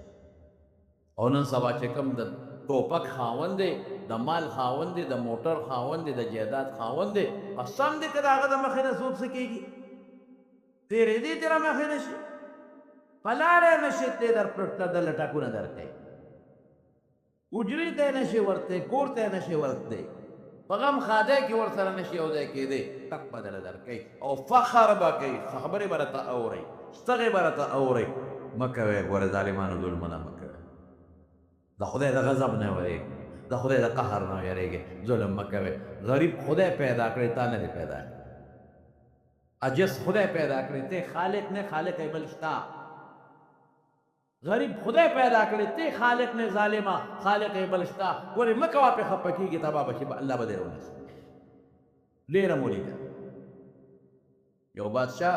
او نن سبا چې کوم د ټوپک خاوند دی، د مال خاوند دی، د موټر خاوند دی، د جایداد خاوند دی، قسم دی که د هغه د مخې نه څوک څه کېږي تېرېدې ترې مخې نه شي، په لاره نه شي تللی، در پرته د لټکونه درکوي، حجرې ته یې نه شي ورتلی، کور ته یې نه شي ورتلی، په غم ښادۍ کې ورسره نه شي یو ځای کېدی، ټک به درله درکوي او فخر به کوي، خبرې به راته اورئ، ستغې به راته اورئ. مه کوئ ګوره ظالمانو ظلمونه مه کوئ، د خدای د غضب نه وېرېږئ، د خدای د قهر نه وېرېږئ، ظلم مه کوئ. غریب خدای پیدا کړی، تا نه دی پیدا کړی. عاجز خدای پیدا کړی، ته خالق نه، خالق یې بل شته. غریب خدای پیدا کړی، ته خالق نه، ظالمه خالق یې بل شته. ګورې مه کوه پرې خفه کېږي، تباه به شي، الله به دې راونیسي. ډېره مو لیده یو بادشاه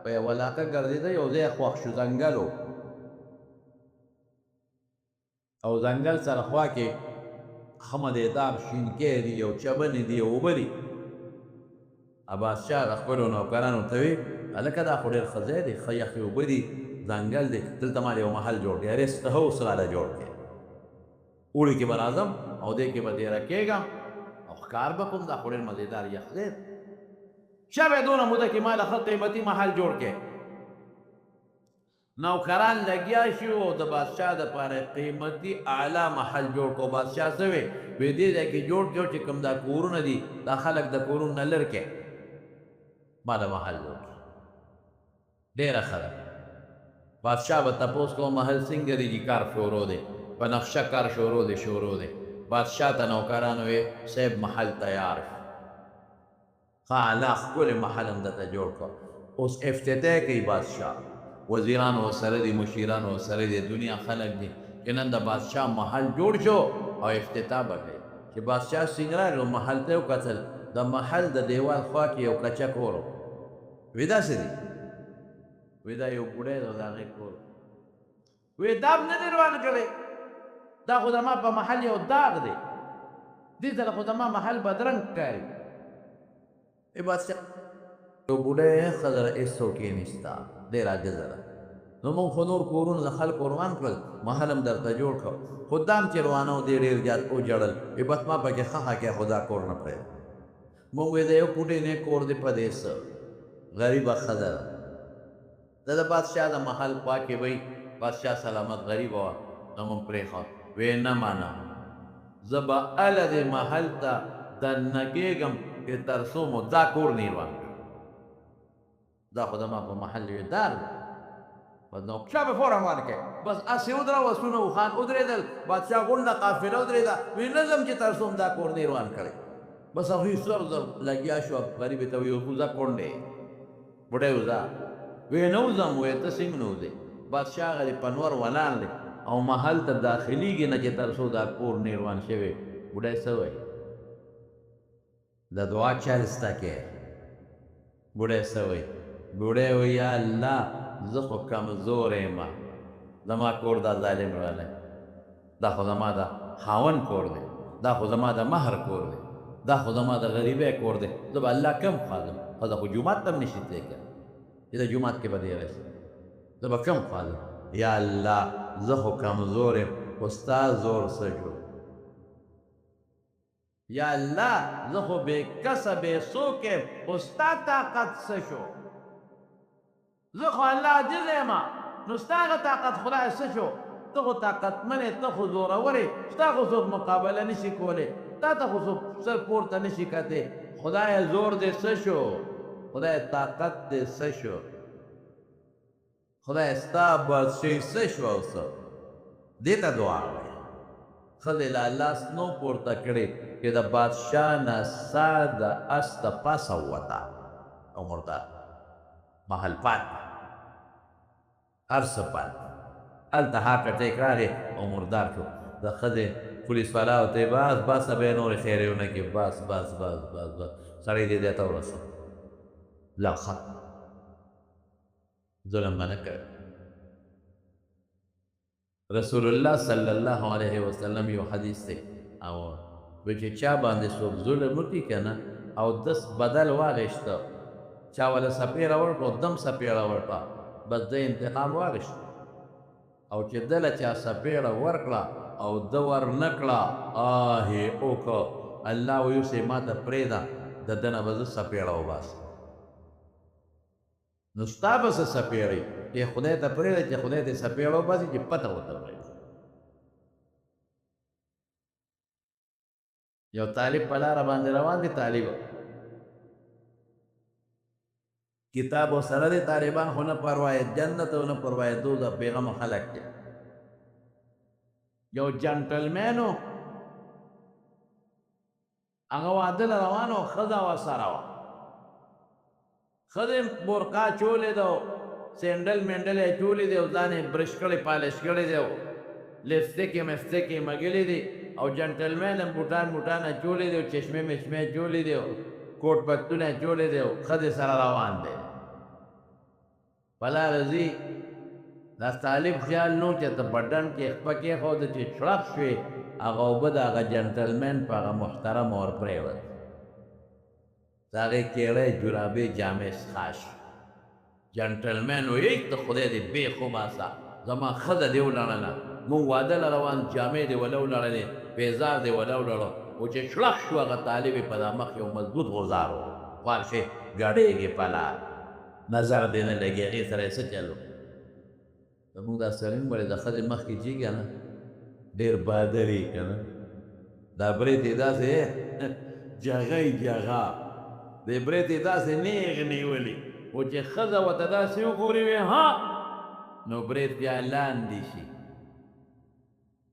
په یوه علاقه ګرځېده، یو ځای خوښ شو، ځنګل و، او ځنګل سره خوا کې ښه مزېدار شینکی دي او چمنې دي او اوبه دي. بادشاه د خپلو نوکرانو ته وی، هلکه دا خو ډېر ښه ځای دی، ښه یخې اوبه دي، ځنګل دی، دلته ما یو محل جوړ کړی، ریست هاوس راله جوړ کړی، اوړي کې به راځم او دې کې به دېره کېږم او ښکار به کوم، دا خو ډېر مزېدار یخ ځای دی. چا به دونه موده کې ما له ښه قیمتي محل جوړ کړی. نوکران لګیا شو او د بادشاه دپاره قیمتي اعلی محل جوړ کړو. بادشاه څه وی؟ وی دې ځای کې جوړ کړو چې کوم دا کورونه دي، دا خلک د کورونو نه لر کړي، ما د محل جوړ کړي. ډېره ښه ده. بادشاه به تپوس کوو محل څنګه دی؟ چې کار شروع دی، په نقشه کار شروع دی، شروع دی. بادشاه ته نوکرانو وی صاحب محل تیار شو، ښه اعلی ښکلی محل هم درته جوړ کړو. اوس افتتاح کوي بادشاه، وزیران ورسره دي، مشیران ورسره دي، دنیا خلک دي چې نن د بادشاه محل جوړ شو او افتتاح به کوي. چې بادشاه څنګه راغی محل ته یې وکتل، د محل د دیوال خوا کې یو کچه کور و. وی دا څه دي؟ وی دا یو بوډۍ دی، د هغې کور. وی دا هم نه دی روان کړی، دا خو زما په محل یو داغ دی، دې سره خو زما محل بدرنګ ښکاري. ای بادشاه یو بوډۍ ښځه ده، هېڅوک یې نشته، ډېره عاجزه ده. نو موږ خو نور کورونه د خلکو روان کړل، محل هم درته جوړ کړ، خو دا هم چې روانه و دې ډېر زیات وژړل. وی بس ما پکې ښخه کړې، خو دا کور نه پرېږده. موږ وی د یو کوټې نه کور دی په دې څه، غریبه ښځه ده. د بادشاه د محل خوا کې وی، بادشاه سلامت غریبه وه، نو موږ پرېښود. وی نه منه، زه به هله دې محل ته دننه کېږم چې تر څو مو دا کور نه روان کړ. دا خو زما په محل یو دار دی، بس نو شاه به فوراً روان کړې. بس هسې ودروه، اسونه اوښان ودرېدل، بادشاه غونډه قافله ودرېده. وی نه ځم چې تر څو مو دا کور نه روان کړی. بس هغوی زر زر لګیا شو، غریبې ته وایي وځه کونډې بوډۍ وځه. وی نه وځم. وی ته څنګه نه وځې؟ بادشاه غلی په نور ولاړ دی او محل ته داخلېږي نه چې تر څو دا کور نه روان شوی. بوډۍ څه وایي؟ د دعا چل سته کې. بوډۍ څه وایي؟ بوډۍ وایي یا الله زه خو کمزوری یم، زما کور دا ظالم راغلی، دا خو زما د خاوند کور دی، دا خو زما د مهر کور دی، دا خو زما د غریبۍ کور دی، زه به الله کم خوا ځم؟ ښځه خو جومات ته هم نشي تللی که نه، چې د جومات کې به دېره شي، زه به کم خوا ځم؟ یا الله زه خو کمزور یم، خو ستا زور څه شو؟ یا الله زه خو بې کسه بې څوک یم، خو ستا طاقت څه شو؟ زه خو الله عاجز یم، نو ستا هغه طاقت خدای څه شو؟ ته خو طاقتمن یې، ته خو زورور یې، ستا خو څوک مقابله نشي کولی، تا ته خو څوک سر پورته نشي کتی. خدای زور دې څه شو؟ خدای طاقت دې څه شو؟ خدای ستا بادشاهي څه شو؟ او څه دې ته دعا وایي. ښځې لا لاس نو پورته کړی چې د بادشاه نه سا د اس د پاسه ووته او مردار محل پات، هر څه پات. هلته هارټ اټیک راغی او مردار شو. د ښځې پولیس والاو ته یې بس بس به یې نورې خیرې ونه کړي، بس بس بس بس بس سړی دې ځای ته ورسوه. لا ښه ظلم به نه کوي. رسول الله صلی الله علیه وسلم یو حدیث دی او وایي چې چا باندې څوک ظلم وکړي که نه او دس بدل واخیسته، چا وله څپېړه ورکړه او دم څپېړه ورکړه، بس ده انتقام واخیست. او چې ده له چا څپېړه ورکړه او ده ور نه کړه، آه یې وکړ، الله وایي اوس یې ما ته پرېږده، د ده نه به زه څپېړه وباسم. نو ستا به څه څپېړې چې خدای ته پرېږده چې خدای دې څپېړه وباسي چې پته ورته ولګي. یو طالب په لاره باندې روان دی، طالب کتاب ورسره دی، طالبان خو نه پروا یې جنت او نه پروا یې دوزخ، بېغمه خلک دی. یو جنټلمین و، هغه واده له روان و، ښځه ورسره وه، ښځې برقع اچولې ده او سینډل مینډل یې اچولي دي او ځان یې برش کړی پالش کړی دی او لپسټک یې مپسټک یې مږلي دي او جنټلمین هم بوټان موټان اچولي دي او چشمې مشمې اچولي دي او کوټ پتلون اچولی دی او ښځې سره روان دی. په لاره ځي، دا طالب خیال نو چې ته په ډنډ کې خپه کېښوده چې چړپ شوې، هغه اوبه د هغه جنټلمین په هغه محترم ور پرېوت، د هغې کیړۍ جرابې جامې څښا شوې. جنټلمین وایي ته خدای دې بېخ وباسه، زما ښځه دې ولړله، موږ واده له روان، جامې دې وله ولړلې، پیزار دې وله ولړو. خو چې شړخ شو هغه طالب یې په دا مخ یو مضبوط غوزار و، خوار شي ګډېږي په لار، نظر دې نه لګي، هغې سره یې څه چلو. زموږ دا سړی ولې د ښځې مخکې چې که نه ډېر بادري که نه، دا برېت یې داسې جغه یې جغه دې برېت یې داسې نېغ نیولي، خو چې ښځه ورته داسې وګوري وي ها، نو برېت بیا لاندې شي،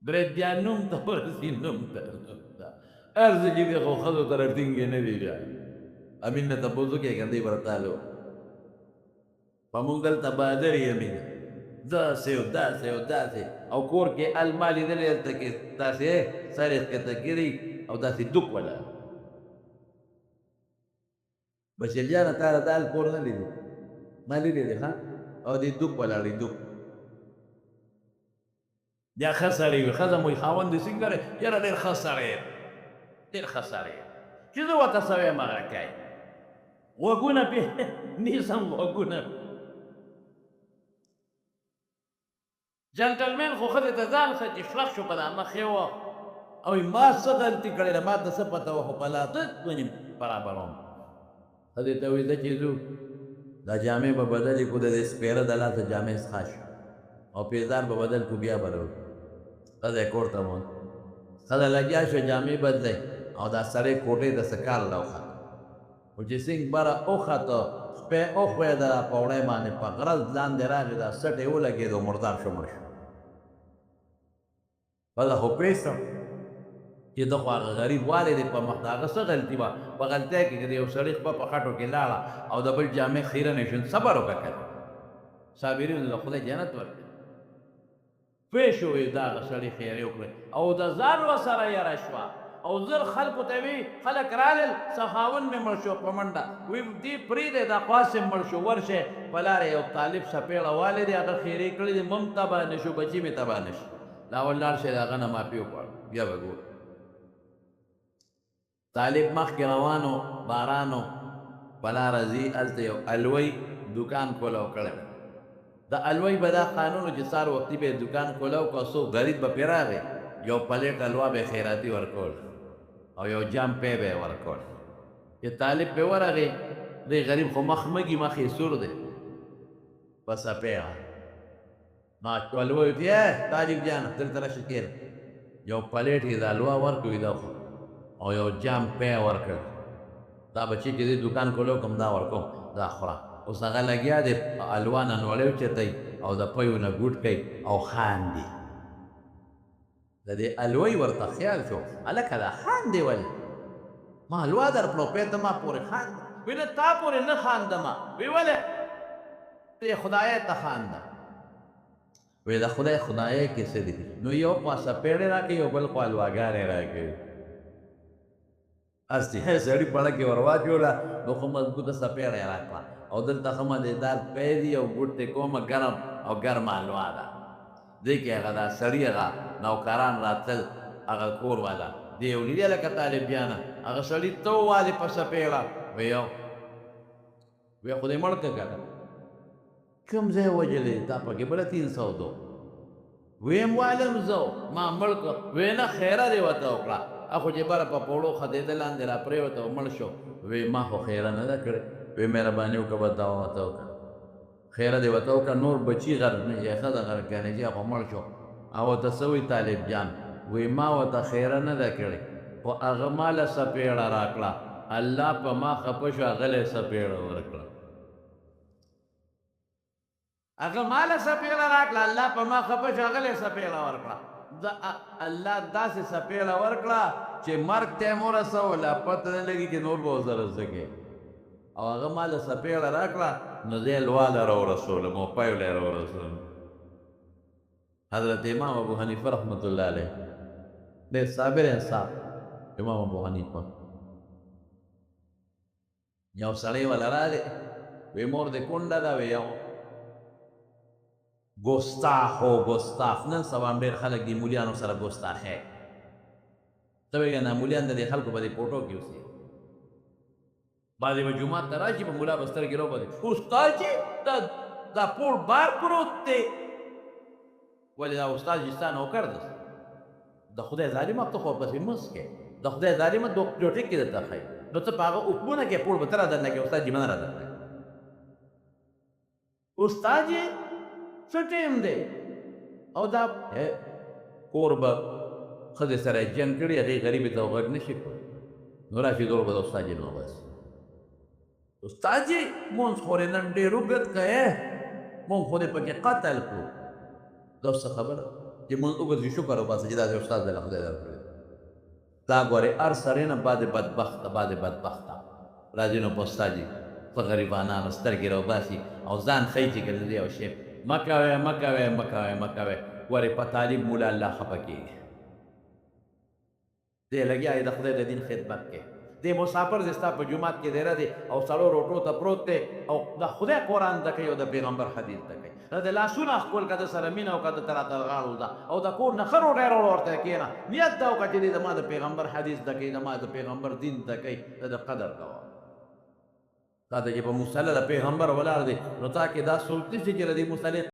برېت بیا نوم ته ورسي، نوم ته هر څه چې دي خو ښځو ته راټینګې نه دي. بیا امین نه تپوس وکړې که نه دی به راته. په موږ دلته بادرې یمې داسې او داسې او داسې، او کور کې ال ما لیدلی، هلته کې داسې سر یې ښکته کړي او داسې دوک ولاړ. بشیر جانه تا د ال کور نه لیدی؟ ما لیدلی دی. ښه، او دې دوک ولاړ دی، دوک بیا ښه سړی وي. ښځه مو وایي خاوند دې څنګه دی؟ یاره ډېر ښه سړی دی، ډېر ښه سړی دی، چې زه ورته څه وایم هغه کوي. غوږونه پرې نیسم، غوږونه. جنټلمن خو ښځې ته ځان ښه چې شلخ شو په دا مخ یې وه، او ما څه غلطي کړې ده، ما ته څه پته وه، خو په لاس باندې برابروم. ښځې ته وایي ځه چې ځو، دا جامې به بدلې کړو، د دې سپېره د لاسه جامې څښه شو او پیزار به بدل کړو، بیا به راوړو. ښځه یې کور ته بوتله. ښځه لګیا شوه جامې بدلوي، او دا سړی کوټې ته څه کار له وخته، خو چې څنګه بره وخته سپی وښویېده، پوړۍ باندې په غرز لاندې راغی، دا څټ یې ولګېد او مردار شو، مړ شو. ښځه خو پوه شوه چې ده خو هغه غریب والی دی په مخ، د هغه څه غلطي وه؟ په غلطۍ کې که د یو سړي خپه په خټو کې لاړه او د بل جامې خیرنې شو، صبر وکړه که نه، صابرینو له خدای جنت ورکړي. پوه شو وایي دا هغه سړي خیرې وکړې او د ځان ورسره یره شوه، او زر خلکو ته وی، خلک رالل، څه خاوند مې مړ شو په منډه، وی دې پرېږدی، دا خو هسې مړ شو، ورشئ په لاره یو طالب څپېړه والی دی، هغه خیرې کړې دي، مم تباه نه شو، بچي مې تباه نه شي، دا اول لاړ شئ د هغه نه معافي وغواړه، بیا به ګورو. طالب مخکې روان و، باران و، په لاره ځي، هلته یو الوی دوکان کولاو کړی دی. د الوی به دا قانون و چې سهار وختي به یې دوکان کولاو کړ، څوک غریب به پرې راغی، یو پلیټ الوا به یې خیراتي ورکول او یو جام پی به یې ورکول. چې طالب پرې ورغی، دی غریب خو مخ مږي، مخ یې سور دی په څپېړه. ما الوی ورته ویل، طالب جانه دلته راشه کښېنه. یو پلیټ یې د الوا ورکړ، دا خو او یو جام پی ورکړ، دا بچی چې دې دوکان کولو کوم دا ورکوم، دا خوره. اوس هغه لګیا دی الوا نه نوړی اوچتوي او د پیو نه ګوټ کوي او خاندي. د دې الوی ورته خیال شو، هلکه دا خاندې ولې؟ ما الوا درکړو، پی ته ما پورې خاندې. وی نه تا پورې نه خاندم. وی ولې؟ دې خدای ته خاندم. وی د خدای خدای کې څه دي؟ نو یو خوا څپېړې راکوي، یو بل خوا الواګانې راکوي. هسې سړي پړه کې ور واچوله، نو ښه مضبوطه څپېړه یې راکړه، او دلته ښه مزېدار پی دي او ګوټ یې کومه ګرم او ګرمه الوا ده. دې کې هغه دا سړي هغه نوکران راتلل، هغه کور والا دې ولیدی، لکه طالب جانه هغه سړي ته ووالې په څپېړه. وی یو وی خو دې مړ که که نه، کوم ځای وژلی تا پکې بله 302؟ ویم والم زه ما مړ کړ. وی نه خیره دې ورته وکړه، اخو چې بره په پوړو ختېده لاندې را پرېوته او مړ شو. وی ما خو خیره نه ده کړې. وی مهرباني وکړه بس دا ورته وکړه، خیره دې ورته وکړه، نور بچي غرق نه شي، ښځه غرق نه شي، خو مړ شو. او ورته څه وایي طالب جان؟ وی ما ورته خیره نه ده کړې، خو هغه ما له څپېړه راکړه، الله په ما خفه شو، هغه له یې څپېړه ورکړه. هغه ما له څپېړه راکړه، الله په ما خفه شو، هغه له یې څپېړه ورکړه. الله داسې څپېړه ورکړه چې مرګ ته یې ورسوه، لا پته نه لګي چې نور به ورسره څه کوي. او هغه ما له څپېړه راکړه، نو زه یې لوا له راورسولم او پیو له یې راورسولم. حضرت امام ابو حنیفه رحمة الله علیه ډېر صابر انسان امام ابو حنیفه. یو سړی وله راغی، وی مور دې کونډه ده؟ وی یو ګستاخ و ګستاخ. نن سبا هم ډېر خلک دي مولیانو سره ګستاخی ته وایي، نه مولیان د دې خلکو په دې پوټو کې اوسي. بعضې به جومات ته راشي، په ملا به سترګې راوباسي، استاد چې دا پوړ بار پروت دی. ولې دا استاد چې ستا نوکر دی؟ د خدای ظالمه ته خو ورپسې مس کې، د خدای ظالمه دوه ټکي درته ښایي، نو ته په هغه حکمونه کې پوړ به ته را دننه کوې، استاد جې به نه را دننه کوي. استاد یې څه ټیم دی؟ او دا کور به ښځې سره یې جنګ کړي، هغې غریبې ته غږ نه شي کولی، نو راشي دور به د استاد جې نه وباسي. استاد جې مونځ خو دې نن ډېر اوږد کړی، مونږ خو دې پکې قتل کړو. دا څه خبره چې مونږ اوږد شي، شکر وباسه چې داسې استاد دی له خدای درکړی. دا ګورې هر سړی نه بعضې بدبخته، بعضې بدبخته راځي، نو په استاد جې په غریبانانو سترګې راوباسي او ځان ښیي چې ګنې دی یو شی. مه کوئ، مه کوئ، مه کوئ، مه کوئ. ګورئ، په طالب مولا الله خفه کېږي. دی لګیا دی د خدای د دین خدمت کوي. دی مسافر دی، ستا په جومات کې دیره دی او سړو روټو ته پروت دی او د خدای قرآن زده کوي او د پیغمبر حدیث زده کوي. د لاسونه ښکل که، د سره مینه وکړه، د ته راته غاړه وځه او د کور نه ښه روټۍ راوړه، ورته کښېنه. نیت دا وکړه چې دی زما د پیغمبر حدیث زده کوي، زما د پیغمبر دین زده کوي، د ده قدر کوه. تا ته چې په مصلی د پیغمبر ولاړ دی، نو تا کې دا سوچ نشي چې د دې مصلی